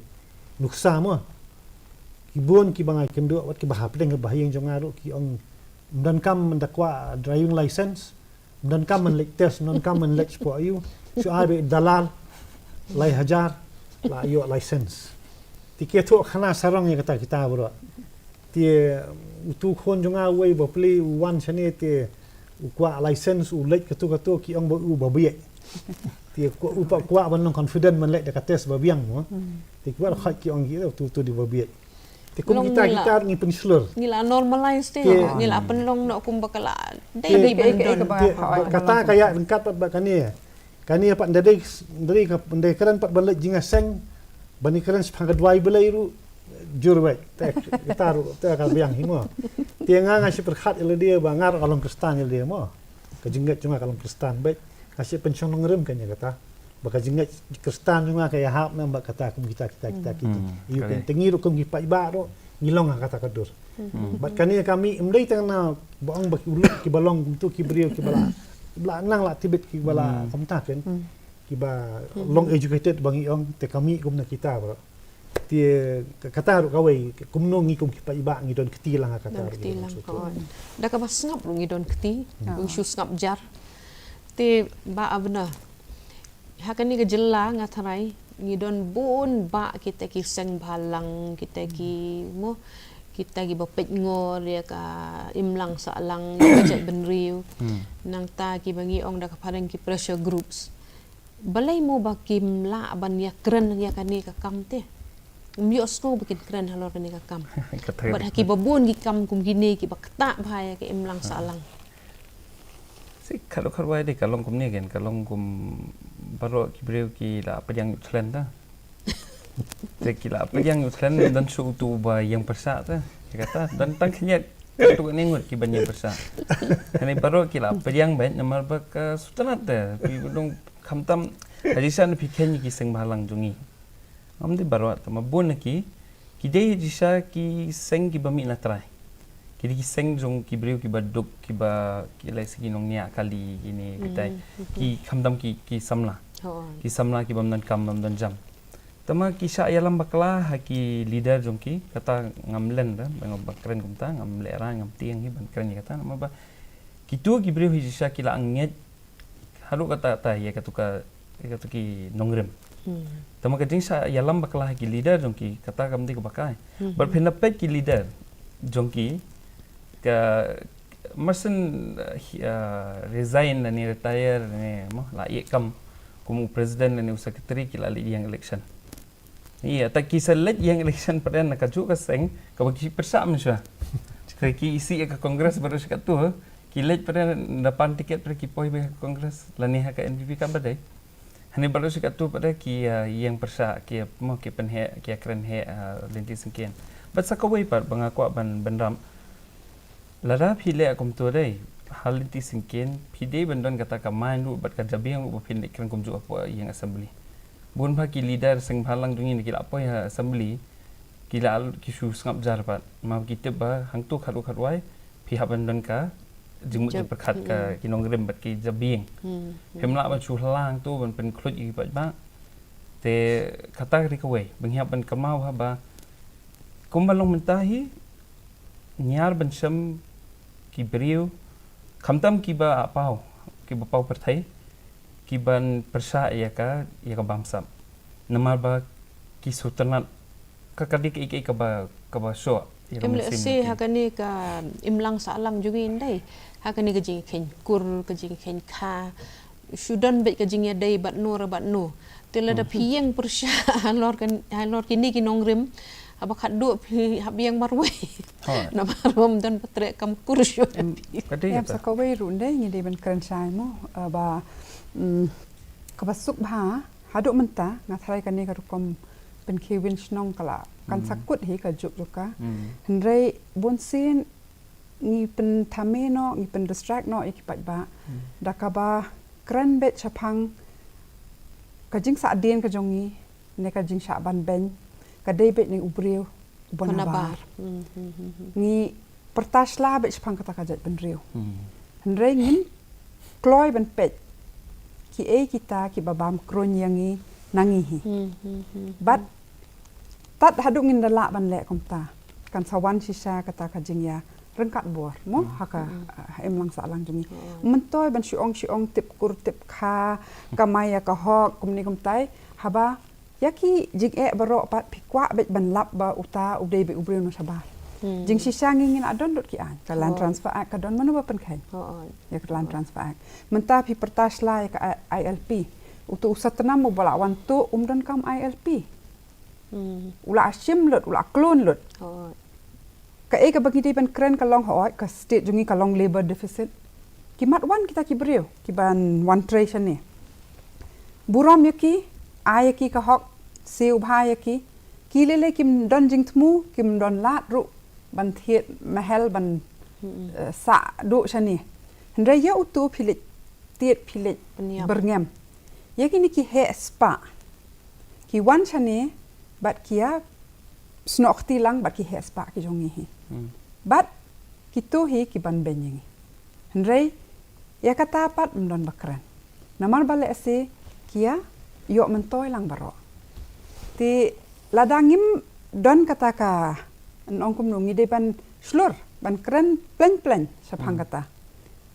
nuksa mo, ki bun kiba nga ïakynduh wat kiba hapdeng ba ha ïing jong nga ruh ki ong ym donkam ban da kwah driving license, ym donkam ban leit test, ym donkam ban leit spah ïu. Shu ai beit dalal lai hajar la ïoh license. Te ki thoh khana sarong ïa kata kita baroh. Te utu khun jong nga uwei ba pli u wan shane te u kwah license, u leit katu katu ki ong ba u ba bieit. Te u kwah, u pat kwah ban long confident ban leit da ka test ba biang mo. Te ki ba khot ki ong ki utu utu dei ba bieit. Te kum long kita, ngi la, kita ngi pynshlur. Ngi la normalize te, te ngi la pynlong noh kumba ka la dei, te dei ban don. Te kata ka ïa ryngkat pat bad kane. Kane pat nda dei, nda dei ka, nda dei kren pat ban leit jingïaseng, ban ïakren shaphang ka duwai Blei ruh jur beit. Te kita ruh te ka biang hi mo. Te nga nga shu pyrkhat ïa lade ba nga ruh nga long Khristan ïa lade mo. Ka jingngeit jong nga ka long Khristan beit. Nga shu pynshong nongrim kane kata. Ba ka jingngeit Khristan jong nga ka ïahap ne em bad kata kum kita, kita, kita ki. Hmm, ïa ka correct. Te ngi ruh kum ki paidbah ruh ngi long ha kata ka dur. Hmm. Bad kane ka mih ym dei tang na ba ong ba ki u lut kiba long kumtu ki briew kiba la, ba la nang la tibit kiba la, hmm, kumta kan. Hmm. Kiba, hmm, long educated ba ngi ong te ka mih kum na kita ba. Te ka-, kata ruh kawei, kumno ngi kum ki paidbah ngi don kti lang ha kata ruh ngi don kti lang, ngi don sngewthuh. Hooid. Da kaba sngap ruh ngi don kti, hmm, ym shu sngap jar. Te Bah Abner, ha kane ka jylla nga tharai ngi don bun bah kita ki seng bhalang, kita ki, hmm, mo, kita kiba peit ngor ïa ka imlang sahlang ïa ka jaitbynriew. Nangta kiba ngi ong da ka phareng ki pressure groups. Balei mo ba kim lah ban ïakren ïa kane ka kam te? Ym ïohsngew ba kin kren halor kane ka kam. Bad ha kiba bun ki kam kum kine kiba ktah bha ïa ka imlang sahlang. Si, ka long, ka long wai de, ka long kumne ken, ka long kum baroh ki briew ki la pdiang ïa u thlen ta. Te ki la pdiang ïa u thlen, don shuh utu ba ïeng pyrshah ta. Te kata don tang khyndiat katto katne ngut kiban ïeng pyrshah. Hangne baroh ki la pdiang beit namar ba ka sngewtynnat te. Phi dang khamtam, ha jingshisha phi kheiñ ïa ki seng bhalang jong ngi. Ngam dei baroh, tangba bun na ki, ki dei jingshisha ki seng kiba mih na trai. Ki dei ki seng jong ki briew kiba duk, kiba, ki lehse ki nongñiah kali, kine kitai. Ki khamtam ki, ki samla. Ki samla kibym don kam, bym don jam. Tangba ki shah ïalam bakla ha ki leader jong ki, kata ngam len da, ba nga ba kren kumta, ngam lehraiñ, ngam tieng hi ban kren ïa kata, namar ba kito ki briew hi jingshisha ki la ngeit haduh katta katta ïa katu ka, ïa katu ki nongrim. Tangba ka jingshah ïalam bakla ha ki leader jong ki, kata kam dei kaba kai. Bad phin da peit ki leader jong ki, ka, marshen, uh, hi-, uh, resign lane retire lane mo, la ïeh kam kum u president lane u secretary, ki la leit ïeng election. Ïa, te ki sa leit ïeng election pat de na kajuh ka seng kaba ki pyrshah mynshuwa. Te ki isih ïa ka Congress baroh shi katto, ki leit pat de, da pan tiket pat de ki poi beit ha ka Congress lane ha ka N P P kam pat de. Hangne baroh shi katto pat de ki, ah, ïeng pyrshah, ki, mo, ki pynheh, ki kren heh, ah, lynti syngkien. Bad sa kawei pat ba nga kwah ban, ban bynrap. Lada phi leh kumto de, ha lynti syngkien, phi dei ban don kata ka mind ruh bad ka jabieng ruh ba phin leit kren kumjuh hapoh ïing assembly. Bun bha ki leader seng bhalang jong ngi ne ki la poi ha assembly, ki la, ki shu sngap jar pat. Namar ki tip ba hangto khatduh khatwai phi hap ban don ka jingmut jingpyrkhat ka ki nongrim bad ki jabieng. Phim lah ban shu hala hangto ban pynkhluit ïa ki paidbah. Te kata ka dei kawei ba ngi hap ban kynmaw bha ba kumba long mynta hi, ngi ïar ban shem ki briew, khamtam kiba paw, kiba paw pyrthei, kiban pyrshah ïa ka, ïa ka bamsap. Namar ba ki sngewtynnat ka, ka dei kaei kaei kaba, kaba shoh ïa ka mynsiem. Em, lehse ha kane ka imlang sahlang jong ngi, ym dei, ha kane ka jingkheiñ kur, ka jingkheiñ kha, shu don beit ka jingïadei bad no re bad no. Te lada phi ïeng pyrshah halor kan, halor kine ki nongrim, haba khatduh phi hap ïeng marwei. Namar bym don ba treh kam kur shuh. Em, ka dei kata. Sa kawei ruh, ym dei, ngi dei ban kren shai mo, ah, ba, mm, kaba suk bha, haduh mynta nga tharai kane ka rukom pynkhie win shnong ka la kan sa kut hi ka juk juk ka. Hynrei bunsien ngi pynthame noh, ngi pyndistract noh ïa ki paidbah da kaba kren beit shaphang ka jingsahdien ka jong ngi, ne ka jingshah ban beiñ ka dei beit na u briew uba nabar. Ngi pyrta sla beit shaphang kata ka jaitbynriew. Hynrei ngin kloi ban peit kiei kita kiba bam kruiñ ïa ngi na ngi hi. Bad tad haduh ngin da lah ban leh kumta, kan sa wan shisha kata ka jingïaryngkat bor mo ha ka, ha imlang sahlang jong ngi. Ym myntoi ban shu ong shu ong tip kur tip kha, kamai ïa ka hok, kumne kumtai, haba ïa ki jingeh baroh pat phi kwah beit ban lap ba uta u dei beit u briew na shabar. Jingshisha ngi, ngi la don lut ki aiñ, ka Land Transfer Act ka don, mano ba pynkheiñ ïa ka Land Transfer Act? Mynta phi pyrta sla ïa ka I L P. Utu u Satnam uba la wan tuh um don kam I L P. U la shim lut, u la klun lut. Kaei kaba ngi dei ban kren ka long, hooid, ka state jong ngi ka long labour deficit. Ki mat wan kita ki briew kiban wan trei shane. Burom ïa ki, ai ïa ki ka hok, siew bha ïa ki. Ki lei lei kim don jingthmu, kim don lad ruh ban thied mahel, ban, eh, sah duh shane. Hynrei ïa utu phi leit tied, phi leit byrngem. Ïa kine ki heh spah ki wan shane bad ki ïa snoh kti lang bad ki heh spah ki jong ngi hi. Bad kito hi kiban beiñ ïa ngi. Hynrei ïa kata pat ym don ba kren. Namar ba lehse ki ïa ïoh myntoi lang baroh. Te lada ngim don kata ka, ngan ong kumno, ngi dei ban shlur ban kren pleng pleng shaphang kata.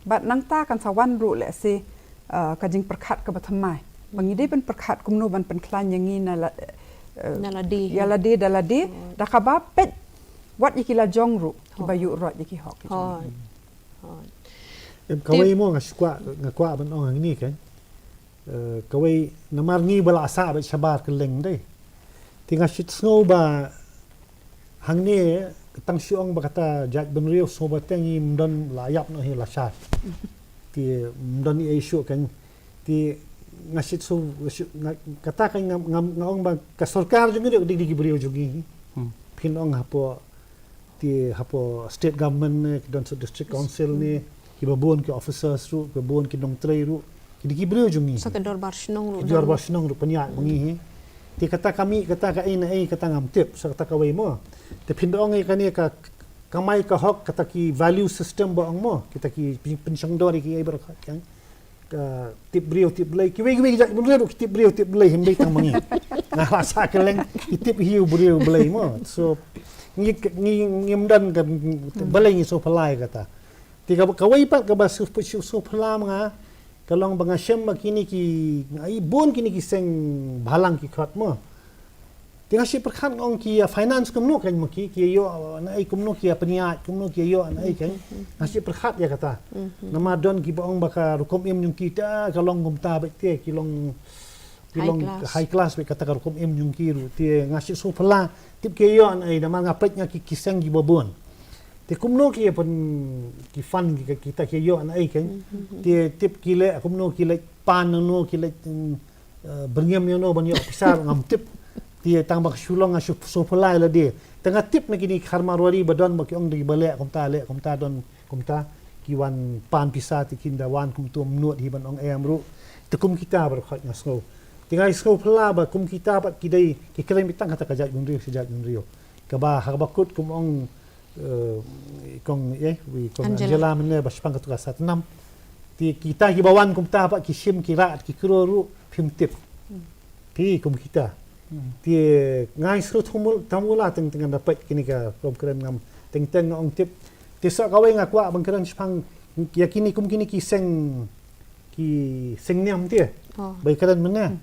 Bad nangta kan sa wan ruh lehse, uh, ka jingpyrkhat kaba thymmai ba ngi dei ban pyrkhat kumno ban pynkhlaiñ ïa ngi na la, uh, na lade, ïa lade da lade, da kaba peit wat ïa ki la jong ruh kiba ïuh rot ïa ki hok. Hoi. Hoi. Em, kawei mo nga kwah, nga kwah ban ong hangne kan. Eh, kawei namar ngi ba la sah ba shabar kylleng dei. Te nga shu sngew ba hangne tang shu ong ba kata jait bynriew sngew ba te ngim don la ïap noh hi la shai. Te ngim don ei shuh kan. Te nga shu sngew, shu, nga, kata kan nga, nga, nga ong ba ka sorkar jong ngi dei, dei ki briew jong ngi. Hmm. Phin ong hapoh Te hapoh state government ne, ki don sa district council ne, kiba bun ki officers ruh, kiba bun ki nongtrei ruh, ki dei ki briew jong ngi. Sa ka dorbar shnong ruh. Ki dorbar shnong ruh pynïaid ma ngi hi. Te kata ka mih, kata ka ei na ei, kata ngam tip, sa kata kawei mo. Te phin da ong ïa kane ka kamai ka hok, kata ki value system ba ong mo, kita ki pyn-, pynshong dor ïa ki ei baroh kan. Ka tip briew tip Blei, kiwei kiwei ki jait bynriew ki tip briew tip Blei, hynrei tang ma ngi. Nga la sah kylleng ki tip hi u briew Blei mo. So ngi, ngi, ngim don ka Blei, ngi sngewphylla ïa kata. Te ka, kawei pat kaba sngewphy-, sngewphylla ma nga ka long ba nga shem ba kine ki, nga i bun kine ki seng bhalang ki khot mo. Te nga shu pyrkhat nga ong ki ïa finance kumno kan ma ki, ki ïoh na ei kumno, ki ïa pynïaid kumno, ki ïoh na ei kan. Nga shu pyrkhat ïa kata. Namar don kiba ong ba ka rukom im jong ki te ka long kumta beit te, ki long, ki long high class beit kata ka rukom im jong ki ruh. Te nga shu sngewphylla, tip ki ïoh na ei, namar nga peit nga ki, ki seng kiba bun. Te kumno ki ïa pyn, ki fund ki, kita ki ïoh na ei kan. Te tip ki leh kumno, ki leh pan na no, ki leh, mm, eh, byrngem ïa no ban ïoh pisa ruh ngam tip. Te tang ba ka shu long nga shu sngewphylla ïa lade. Te nga tip na kine ki khar Marwari ba don ba ki ong dei ba leh kumta, leh kumta, don kumta, ki wan pan pisa te kin da wan kumta, ym nud hi ban ong em ruh. Te kum kita baroh khoit nga sngew. Te nga sngewphylla ba kum kita pat ki dei ki kren beit tang kata ka jaitbynriew sha jaitbynriew. Kaba ha kaba kut kum ong, eh, i kong, eh, i kong Angela. Angela mynne ba shaphang katu ka Satnam. Te kita kiba wan kumta pat ki shim ki rah ki kro ruh phim tip. Phi kum kita. Te nga sngewthuh mul, tang mula teng teng da peit kine ka rukom kren ngam teng teng nga ong tip. Te sa kawei nga kwah ban kren shaphang ïa kine kum kine ki seng, ki seng niam te. Ba ïa kren mynne.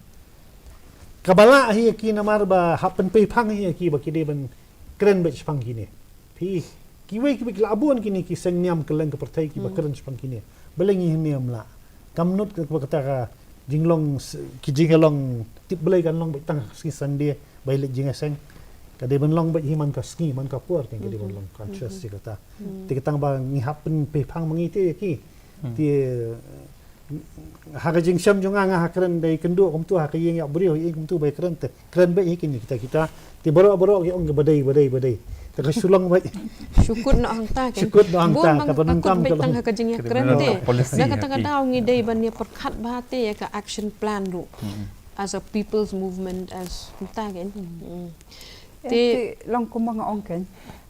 Kaba lah hi ïa ki namar ba hap pynpei phang hi ïa ki ba ki dei ban kren beit shaphang kine. Phi, kiwei kiwei ki la bun kine ki seng niam kylleng ka pyrthei kiba kren shaphang kine. Balei ngi hynne ym lah. Kam nud ka, kata ka jinglong s-, ki jinglong tip Blei kan long beit tang sngi Sunday ba ïaleit jingïaseng. Ka dei ban long beit hi man ka sngi man ka por kan ka dei ban long conscious ïa kata. Te ka tang ba ngi hap pynpei phang ma ngi te ïa ki. Te ha ka jingshem jong nga, nga ha kren da ïakynduh kumtu, ha ka ïing ïa briew ïa kumtu ba ïakren te. Kren beit hi kine kita kita. Te baroh baroh ki ong ba dei, ba dei, ba dei. Te ka shu long beit. Shu kut noh hangta kan. Shu kut noh hangta. Bun bang ka pyndonkam beit tang ha ka jingïakren te. Na kata ka daw ngi dei ban ïa pyrkhat bha te ïa ka action plan ruh. As a people's movement, as hangta kan. Te long kumba nga ong kan.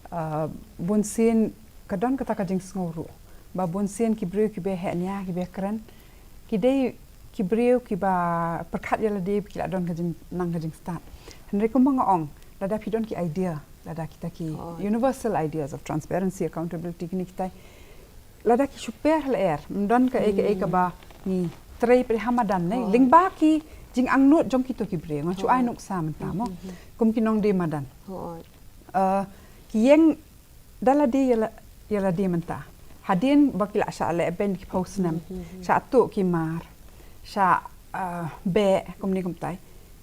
Ah, bun sien ka don kata ka jingsngew ruh ba bun sien ki briew kiba heh nia, kiba kren, ki dei ki briew kiba pyrkhat ïa lade ba ki la don ka jing, nang ka jingstad. Hynrei kumba nga ong, lada phi don ki idea, lada kita ki universal ideas of transparency, accountability, kine kitai, lada ki shu per ha lyer, ym don kaei kaei kaba ngi trei pyrshah madan ne. Lyngba ki jingangnud jong kito ki briew, nga shu ai nuksa mynta mo. Kum ki nongdie madan. Eh, ki ïeng da lade ïa la, ïa lade mynta. Hadien ba ki la shah leh beiñ da ki phew snem. Shah tuh ki mar. Shah, eh, beh kumne kumtai.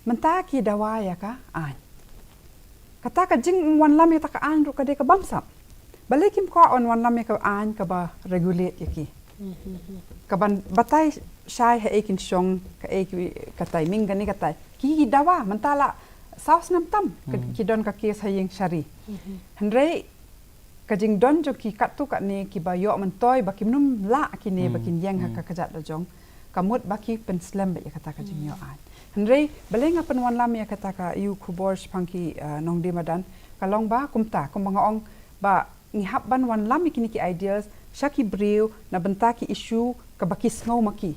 Mynta ki dawa ïa ka aiñ. Kata ka jingwanlam ïa kata ka aiñ ruh ka dei ka bamsap. Balei kim kwah wan wanlam ïa ka aiñ kaba regulate ïa ki. Kaban batai shai haei kin shong, kaei ki, ka timing kane katai. Ki, ki dawa mynta la saw snem tam ki don ka case ha ïing shari. Hynrei ka jingdon jong ki katto katne kiba ïoh myntoi ba kim nym lah kine ba kin ïeng ha ka kjat lajong. Ka mut ba ki pynslem beit ïa kata ka jingïoh aiñ. Hynrei balei nga pynwanlam ïa kata ka ïa u khubor shaphang ki, eh, nongdie madan, ka long ba kumta, kumba nga ong ba ngi hap ban wanlam ïa kine ki ideas sha ki briew na bynta ki issue kaba ki sngew ma ki.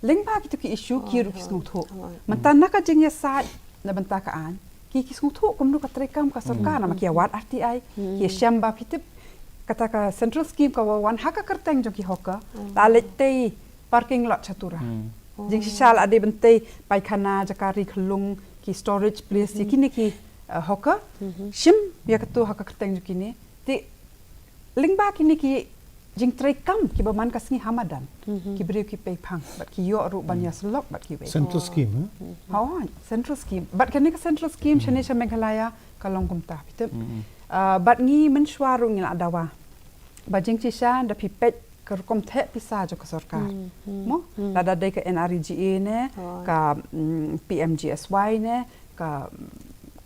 Lyngba kito ki issue ki ruh ki sngewthuh. Mynta na ka jingïasaid na bynta ka aiñ, ki, ki sngewthuh kumno ka treikam ka sorkar, namar ki ïa wad R T I, ki ïa shem ba phi tip kata ka central scheme ka wan ha ka kyrteng jong ki hawker, la leit tei parking lot sha Tura. Jingshisha la dei ban tei paikhana, jaka ri khyllung, ki storage place, ïa kine ki, uh, hawker, shim ïa katu ha ka kyrteng jong kine. Te lyngba kine ki jingtrei kam kiba man ka sngi ha madan, ki briew ki pei phang bad ki ïoh ruh ban ïa syllok bad kiwei. Central scheme, eh? Hooid, central scheme. Bad kane ka central scheme shane sha Meghalaya ka long kumta, phi tip. Uh, bad ngi mynshuwa ruh ngi la dawa ba jingshisha da phi peit ka rukom theh pisa jong ka sorkar. Mo, lada dei ka N R E G A ne, ka, mm, P M G S Y ne, ka,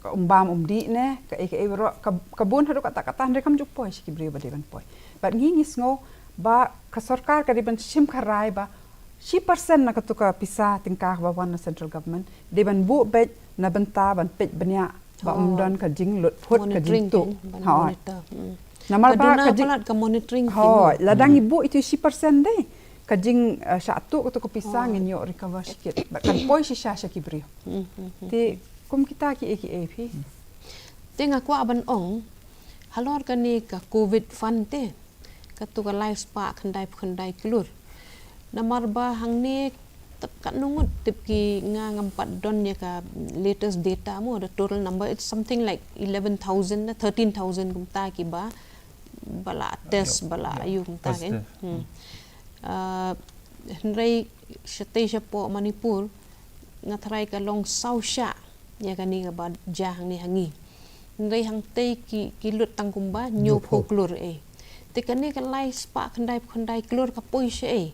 ka umbam umdih ne, ka ei ka ei baroh, ka, ka bun haduh katta katta, hynrei kam ju poi sha ki briew ba dei ban poi. Bad ngi ngi sngew ba ka sorkar ka dei ban shim kharai ba shi percent na katu ka pisa tyngka ba wan na central government dei ban buh beit na bynta ban peit bniah ba um don ka jinglut phut, ka jingtuh. Namar ba ka jing, ka monitoring, hooid, lada ngi buh itu shi percent dei ka jing, eh, shah tuh katu ka pisa ngin ïoh recover shikit. Bad kan poi shisha sha ki briew. Te kum kita ki ei ki ei phi. Te nga kwah ban ong halor kane ka covid fund te, katu ka lai spah khyndai phew khyndai klur. Namar ba hangne tep katno ngut tip ki, nga ngam pat don ïa ka latest data mo, the total number, it's something like eleven thousand na thirteen thousand kumta kiba, ba la test, ba la ïoh kumta kan. Ah, hynrei shatei shapoh Manipur nga tharai ka long saw shah ïa kane kaba jia hangne ha ngi. Hynrei hangtei ki, ki lut tang kumba hynñiew phew klur eh. Te kane ka lai spah khyndai phew khyndai klur ka poi shaei?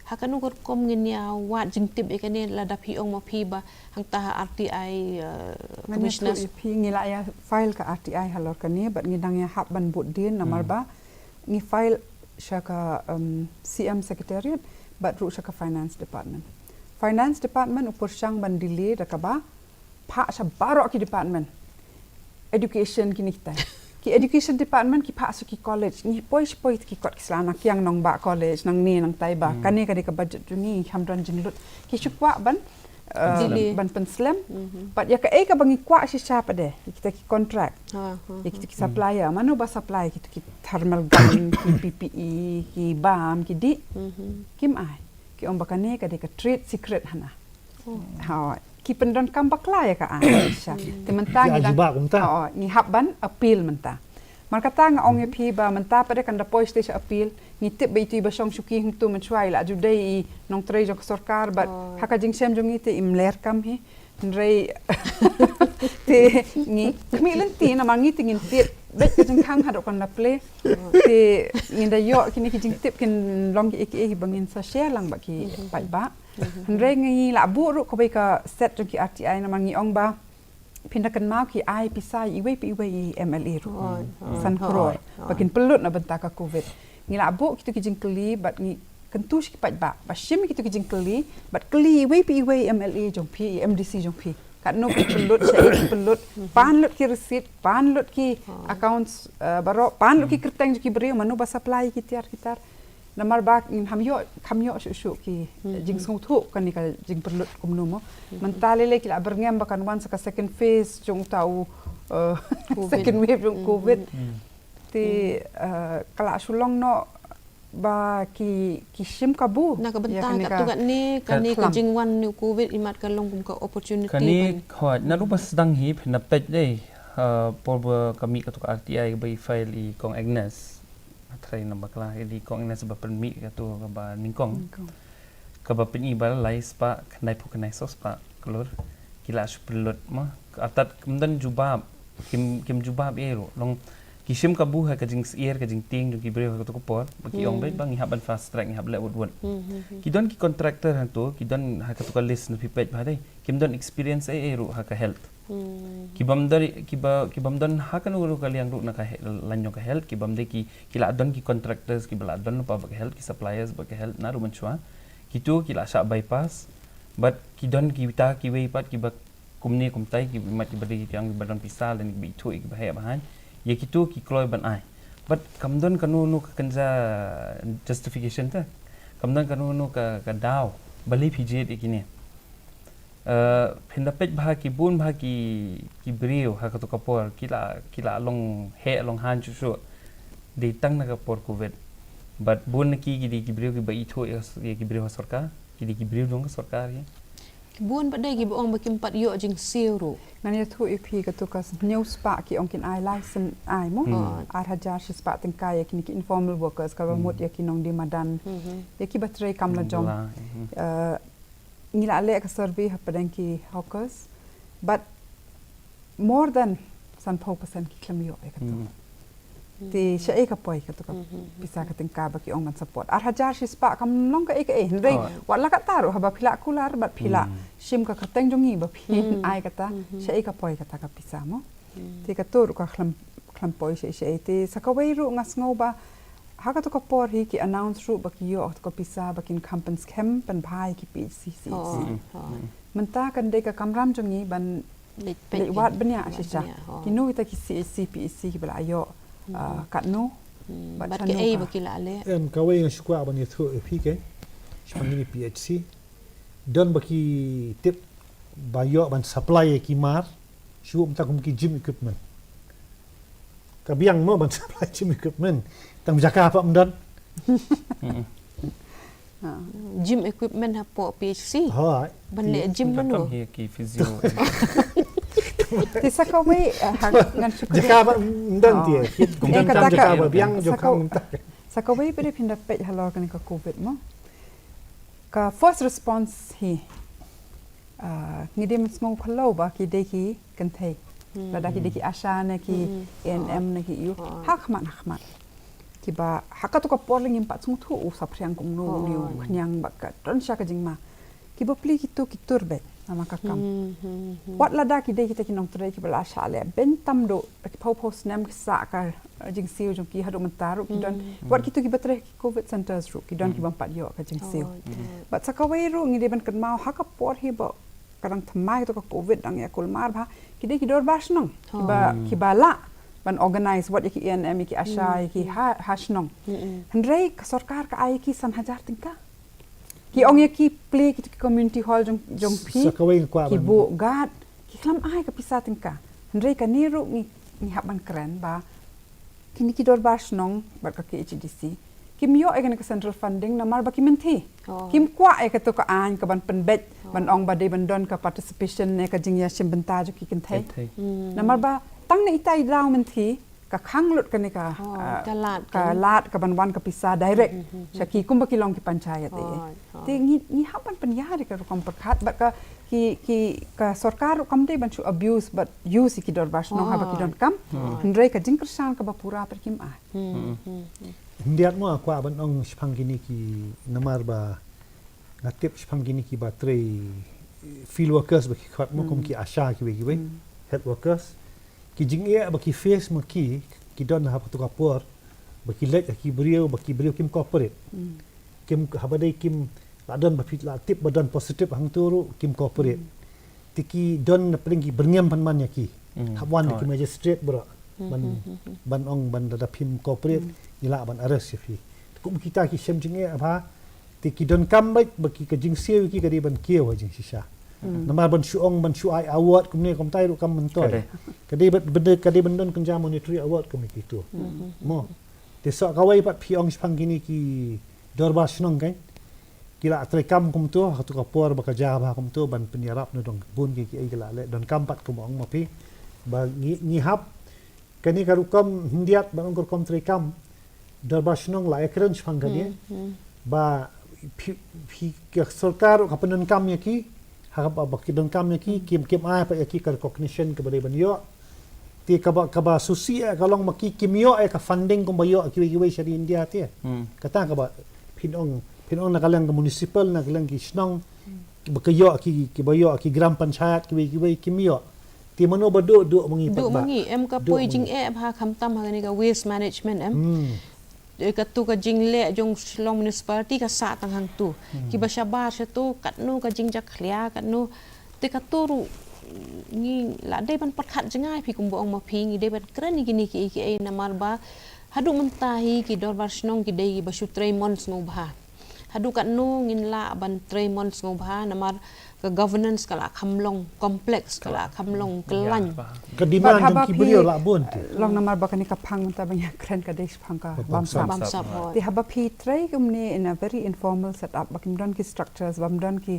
Ha kano ka rukom ngin ïa wad jingtip ïa kane lada phi ong ma phi ba hangta ha R T I, eh, commissioners? Ngan ïathuh ïa phi, ngi la ïa file ka R T I halor kane bad ngi dang ïa hap ban bud dien namar ba ngi file sha ka, um, C M Secretariat bad ruh sha ka Finance Department. Finance Department u pyrshang ban delay da kaba phah sha baroh ki department. Education kine kitai. Ki education department ki phah sha ki college. Ngi poi sha poi ki kot ki sla na Kiang Nangbah College, nangne nangtai ba kane ka dei ka budget jong ngi, ham don jinglut. Ki shu kwah ban, uh, ban pynslem. Bad ïa kaei kaba ngi kwah shisha pat de, ïa kita ki contract, ïa kita ki supplier, mano ba supply kita ki thermal gun, ki P P E, ki bam, ki dih. Kim ai. Ki ong ba kane ka dei ka trade secret hana. Hooid. Ki pyndonkam bakla ïa ka, ah, shisha. Te mynta ngi dang, hooid, ngi hap ban appeal mynta. Mar kata nga ong ïa phi ba mynta pat de kan da poi sha appeal. Ngi tip ba itu i ba shong shuki hangtu mynshuwa i la ju dei i nongtrei jong ka sorkar bad ha ka jingshem jong ngi te im ler kam hi. Hynrei te ngi khmih lynti namar ngi te ngin tied beit ka jingkhang haduh kan da plie. Te ngin da ïoh kine ki jingtip kin long kiei kiei ba ngin sa share lang bad ki paidbah. Hynrei ngi la buh ruh kawei ka set jong ki R T I namar ngi ong ba phin da kynmaw ki ai pisa iwei pa iwei i M L A ruh. San klur ba kin pynlut na bynta ka covid. Ngi la buh kitu ki jingkylli bad ngi kyntu sha ki paidbah ba shim kitu ki jingkylli bad kylli iwei pa iwei M L A jong phi, i M D C jong phi. Katno ki pynlut, shaei ki pynlut, pan lut ki receipt, pan lut ki accounts, eh, baroh, pan lut ki kyrteng jong ki briew, mano ba supply ki tiar ki tar. Namar ba ngin ham ïoh, kham ïoh shuh shuh ki jingsngewthuh kane ka jingpynlut kumno mo. Mynta lei lei ki la byrngem ba kan wan sa ka second phase jong uta u, eh, second wave jong covid. Te, eh, ka la shu long noh ba ki, ki shim kabu na ka bynta katu katne, kane ka jingwan u covid imat ka long kum ka opportunity. Kane, hooid, naduh ba sdang hi phin da peit dei, eh, por ba ka mih katu ka R T I ba i file i Kong Agnes. Trai na bakla i Kong Agnes ba pynmih katu kaba nyngkong. Kaba pyni ba lai spah khyndai phew khyndai saw spah klur ki la shu pynlut mo. Artat kim don jubab, kim, kim jubab ei ruh. Long ki shim kabu ha ka jingsyier ka jingtieng jong ki briew ha katu ka por. Ba ki ong beit ba ngi hap ban fast track, ngi hap leh wut wut. Ki don ki contractor hangtu, ki don ha katu ka list na phi peit ba dei. Kim don experience ei ei ruh ha ka health. Ki bym don, ki ba, ki bym don ha kano ruh ka liang ruh na ka he-, line jong ka health, ki bym dei ki, ki la don ki contractors ki ba la don lypa ba ka health, ki suppliers ba ka health na ruh mynshuwa. Kitu ki la shah bypass. Bad ki don kita kiwei pat ki ba kumne kumtai ki mat ki ba dei ki tiang ki ba don pisa lane ki ba ithuh ki ba heh ba haiñ. Ïa kitu ki kloi ban ai. Bad kam don kano kano ka kynja justification te. Kam don kano kano ka, ka daw. Balei phi jied ïa kine. Eh, phin da peit bha ki bun bha ki, ki briew ha katu ka por, ki la, ki la long heh long haiñ shuh shuh. Dei tang na ka por covid. Bad bun na ki, ki dei ki briew ki ba ithuh ïa, ïa ki briew ha sorkar, ki dei ki briew jong ka sorkar ïa. Ki bun pat de kiba ong ba kim pat ïoh jingsiew ruh. Ngan ïathuh ïa phi, katu ka hynñiew spah ki ong kin ai lai sien ai mo. Hmm. Ar hajar shi spah tyngka ïa kine ki informal workers, kaba mut ïa ki nongdie madan. Hmm. Ïa kiba trei kam lajong. Hmm. Eh, ngi la leh ka survey hapdeng ki hawkers. But more than sanphew percent ki khlem ïoh ïa katu. Hmm. Te shaei ka poi katu ka pisa ka tyngka ba ki ong ban support. Ar hajar shi spah kam long kaei kaei. Hynrei wat la katta ruh, haba phi la kular bad phi la shim ka kyrteng jong ngi ba phin ai kata, shaei ka poi kata ka pisa mo. Te katu ruh ka khlem, khlem poi shaei shaei. Te sa kawei ruh nga sngew ba ha katu ka por hi ki announce ruh ba ki ïoh katu ka pisa ba kin kham pynskhem pynbha ïa ki P H C, C H C. Mynta kan dei ka kamram jong ngi ban leit wad bniah shisha. Kino kita ki C H C, P H C kiba la ïoh, ah, katno. Bad kaei ba ki la leh. Em, kawei nga shu kwah ban ïathuh ïa phi ke. Shaphang kine P H C. Don ba ki tip ba ïoh ban supply ïa ki mar. Shu mynta kum ki gym equipment. Ka biang mo ban supply gym equipment. Tang jaka pat ym don. Gym equipment hapoh P H C. Ban leh gym mano. Te sa kawei, eh, ngan shu kdew. Jaka pat ym don te. Kata jaka ka ba biang jaka mynta. Sa kawei pat de phin da peit halor kane ka covid mo. Ka first response hi. Ah, ngi dei ban sngewkhlaw ba ki dei ki kynthei. Lada ki dei ki ASHA ne ki A N M ne ki ïu. Ha khmat, ha khmat. Kiba ha katu ka por lei ngim pat sngewthuh u saphriang kumno, u khñiang bad ka don sha ka jingma. Kiba pli kito ki tur beit namar ka kam. Wat lada ki dei kita ki nongtrei kiba la shah leh beiñ tam duh, ki phew phew snem ki sah ka, uh, jingsiew jong ki haduh mynta ruh ki don. Wat kito kiba trei ki covid centres ruh ki don kiba ym pat ïoh ka jingsiew. Bad sa kawei ruh ngi dei ban kynmaw ha ka por hi ba ka dang thymmai katu ka covid dang ïa kulmar bha, ki dei ki dorbar shnong kiba, kiba lah ban organise wat ïa ki A N M, ïa ki ASHA, ïa ki ha, ha shnong. Hynrei ka sorkar ka ai ïa ki san hajar tyngka. Ki ong ïa ki plie kito ki community hall jong, jong phi, ki buh guard, ki khlem ai ka pisa tyngka. Hynrei kane ruh ngi, ngi hap ban kren ba kine ki dorbar shnong bad ka K H A D C kim ïoh ïa kane ka central funding namar ba ki mynthi. Kim kwah ïa kato ka aiñ ka ban pynbeit ban ong ba dei ban don ka participation ne ka jingïashim bynta jong ki kynthei. Namar ba tang na itai i daw mynthi ka khang lut kane ka, ah, ka lad ka ban wan ka pisa direct sha ki kumba ki long ki panchayat. Te ngi, ngi hap ban pynïar ïa ka rukom pyrkhat bad ka ki, ki, ka sorkar ruh kam dei ban shu abuse bad use ïa ki dorbar shnong haba ki donkam. Hynrei ka jingkyrshan kaba pura pat kim ai. Hyndiat mo nga kwah ban ong shaphang kine ki, namar ba nga tip shaphang kine kiba trei field workers ba ki khot mo kum ki ASHA kiwei kiwei, health workers. Ki jingeh ba ki face ma ki, ki don ha katu ka por ba ki leit ha ki briew, ba ki briew kim cooperate. Kim, haba dei kim la don ba phi la tip ba don positive hangto ruh kim cooperate. Te ki don na pdeng ki byrngem pynban ïa ki. Hap wan da ki magistrate bro ban, ban ong ban da, da phim cooperate ngi lah ban arrest ïa phi. Te kum kita ki shem jingeh bha. Te ki donkam beit ba ki ka jingsiew ïa ki ka dei ban kiew ha jingshisha. Namar ban shu ong ban shu ai award kumne kumtai ruh kam myntoi. Ka dei ban, ka dei ban don kynja monetary award kum ïa kito. Mo. Te sa kawei pat phi ong shaphang kine ki dorbar shnong kan. Ki la treikam kumto ha katu ka por ba ka jia bha kumto ban pynïarap na dong bun ki, ki, ki la leh donkam pat kum ong ma phi. Ba ngi, ngi hap kane ka rukom hyndiat ban ong ka rukom treikam. Dorbar shnong la ïakren shaphang kane ba phi, phi ka sorkar ka pyndonkam ïa ki. Ha kaba, ba ki donkam ïa ki, kim, kim ai pat ïa ki ka recognition kaba dei ban ïoh. Te kaba, kaba susi ïa ka long ma ki kim ïoh ïa ka funding kumba ïoh kiwei kiwei sha India te. Kata kaba phin ong, phin ong na ka liang ka municipal, na ka liang ki shnong, ba ka ïoh ki, kiba ïoh ki gram panchayat kiwei kiwei kim ïoh. Te mano ba duh, duh ma ngi pat ba. Duh ma ngi, em ka poi jingeh bha khamtam ha kane ka waste management em. Eh, katu ka jingleh jong Shillong Municipality ka sah tang hangtu. Kiba shabar shatu, katno ka jingjakhlia, katno. Te katu ruh, ngi la dei ban pyrkhat jngai phi kumba ong ma phi, ngi dei ban kren ïa kine kiei kiei namar ba haduh mynta hi ki dorbar shnong ki dei ba shu trei mon sngewbha. Haduh katno ngin lah ban trei mon sngewbha namar ka governance ka la kham long complex, ka la kham long kyllain. Ka demand jong ki briew la bun te. Long namar ba kane ka phang mynta ba ngi kren ka dei shaphang ka bamsap. Bamsap. Te haba phi trei kumne in a very informal setup, ba kim don ki structures, bam don ki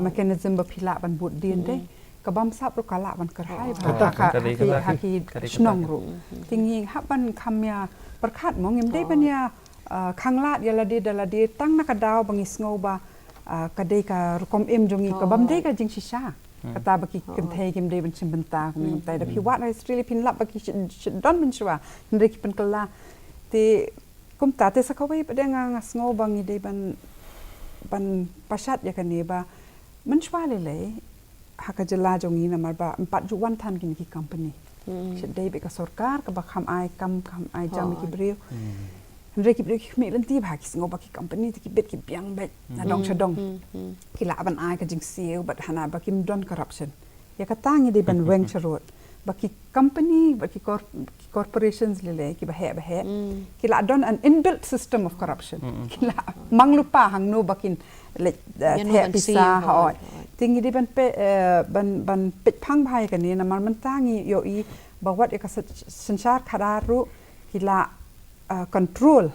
mechanism ba phi lah ban bud dien te, ka bamsap ruh ka lah ban kyrhai bha ha ki shnong ruh. Te ngi hap ban kham ïa pyrkhat mo, ngim dei ban ïa khanglad ïa lade da lade tang na ka daw ba ngi sngew ba ka dei ka rukom im jong ngi, ka bam dei ka jingshisha. Kata ba ki kynthei kim dei ban shim bynta, kumta da phi wad ha history lei phin lap ba ki don mynshuwa, hynrei ki pynkylla. Te kumta te sa kawei pat de nga sngew ba ngi dei ban, ban pashat ïa kane ba mynshuwa lei lei ha ka jylla jong ngi namar ba ym pat ju wan than kine ki company. Shi dei bad ka sorkar kaba kham ai kam, kham ai jam ïa ki briew. Hynrei ki briew ki khmih lynti bha, ki sngew ba ki company te ki bit ki biang beit na dong sha dong. Ki lah ban ai ka jingsiew bad hana ba kim don corruption. Ïa kata ngi dei ban weng sharud ba ki company, ba ki corporations lei lei kiba heh ba heh ki lah don an inbuilt system of corruption. Ki lah mang lypa hangno ba kin leit theh pisa. Hooid. Te ngi dei ban peit, ban peit phang bha ïa kane namar mynta ngi ïohi ba wat ïa ka synshar khadar ruh ki lah control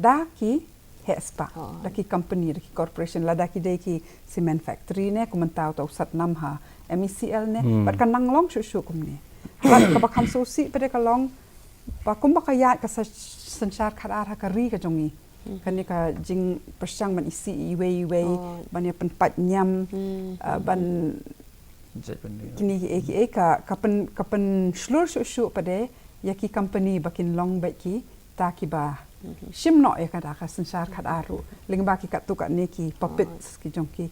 da ki heh spah, da ki company, da ki corporation, lada ki dei ki cement factory ne, kumta uta u Satnam ha M E C L ne, bad ka nang long shuh shuh kumne. Bad kaba kham sngewsih pat de ka long ba kumba ka ïaid ka synshar khadar ha ka ri ka jong ngi, kane ka jingpyrshang ban isih iwei iwei, ban ïa pynpait niam, ban kine kiei kiei ka, ka pynshlur shuh shuh pat de ïa ki company ba kin long beit kita kiba shim noh ïa kata ka synshar khadar ruh lyngba ki katto katne ki puppets ki jong ki.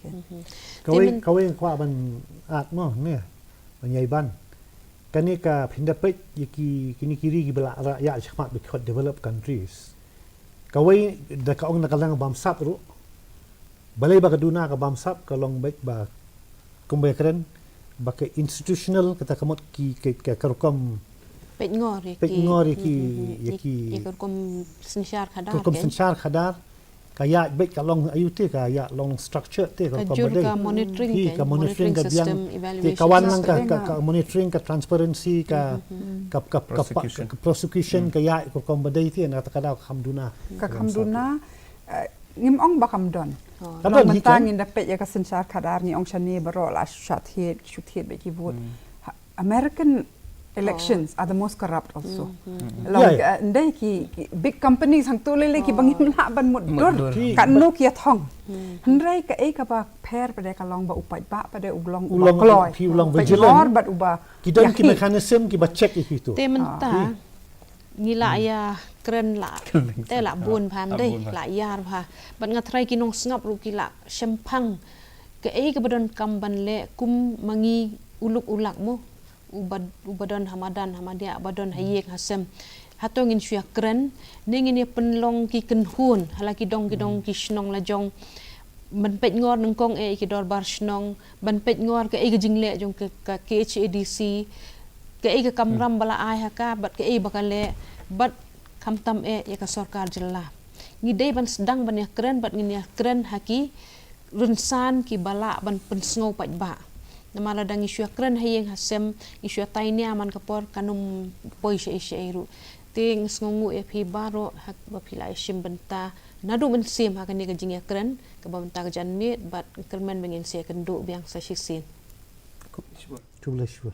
Kawei, kawei nga kwah ban add mo ne, ban ïai ban, kane ka phin da peit ïa ki, kine ki ri kiba la rah ïa shakhmat ba ki khot developed countries. Kawei da ka ong na ka liang bamsap ruh, balei ba ka duna ka bamsap, ka long beit ba kumba ïa kren ba ka institutional, kata ka mut ki, ka rukom peit ngor ïa ki, ïa ki rukom synshar khadar, ka ïaid beit ka long aïu te, ka ïaid long structure te, ka rukom ba dei ka monitoring, ka biang te, ka wan lang ka monitoring, ka transparency, ka, ka prosecution, ka ïaid ka rukom ba dei te, na kata ka daw ka kham duna. Ka kham duna. Ngim ong ba kam don. Ka don hi kan. Ngin da peit ïa ka synshar khadar, ngi ong shane baroh la shu thied, shu thied bad ki vote. American elections are the most corrupt also. Long ndei ki big companies hangto lei lei kiba ngim lah ban mutdur katno ki ïa thong. Hynrei kaei kaba pher pat de ka long ba u paidbah pat de u long, u long kloi, u long vigilant bad uba ki don ki mechanism kiba check ïa kito. Te mynta ngi la ïa kren la te la bun bha, ndei la ïar bha. Bad nga tharai ki nongsngap ruh ki la shemphang kaei kaba donkam ban leh kum ma ngi u luk u lak mo, uba, uba don ha madan ha madiah, ba don ha ïing ha sem. Hato ngin shu ïa kren ne ngin ïa pynlong ki kynhun ha la ki dong ki dong ki shnong la jong, ban peit ngor nyngkong eh ïa ki dorbar shnong, ban peit ngor kaei ka jingleh jong ka, ka K H A D C, kaei ka kamram ba la ai ha ka bad kaei ba ka leh, bad khamtam eh ïa ka sorkar jylla. Ngi dei ban sdang ban ïa kren bad ngin ïa kren ha ki rynsan kiba lah ban pynsngew paidbah. Namar lada ngi shu ïa kren ha ïing ha sem, ngi shu ïa tai nia man ka por kan ym poi shaei shaei ruh. Te nga sngewnguh ïa phi baroh ha ba phi la ïa shim bynta naduh mynsiem ha kane ka jingïakren kaba mynta ka janmiet bad nga kyrmen ba ngin sa ïakynduh biang sa shisien. Khublei shibun.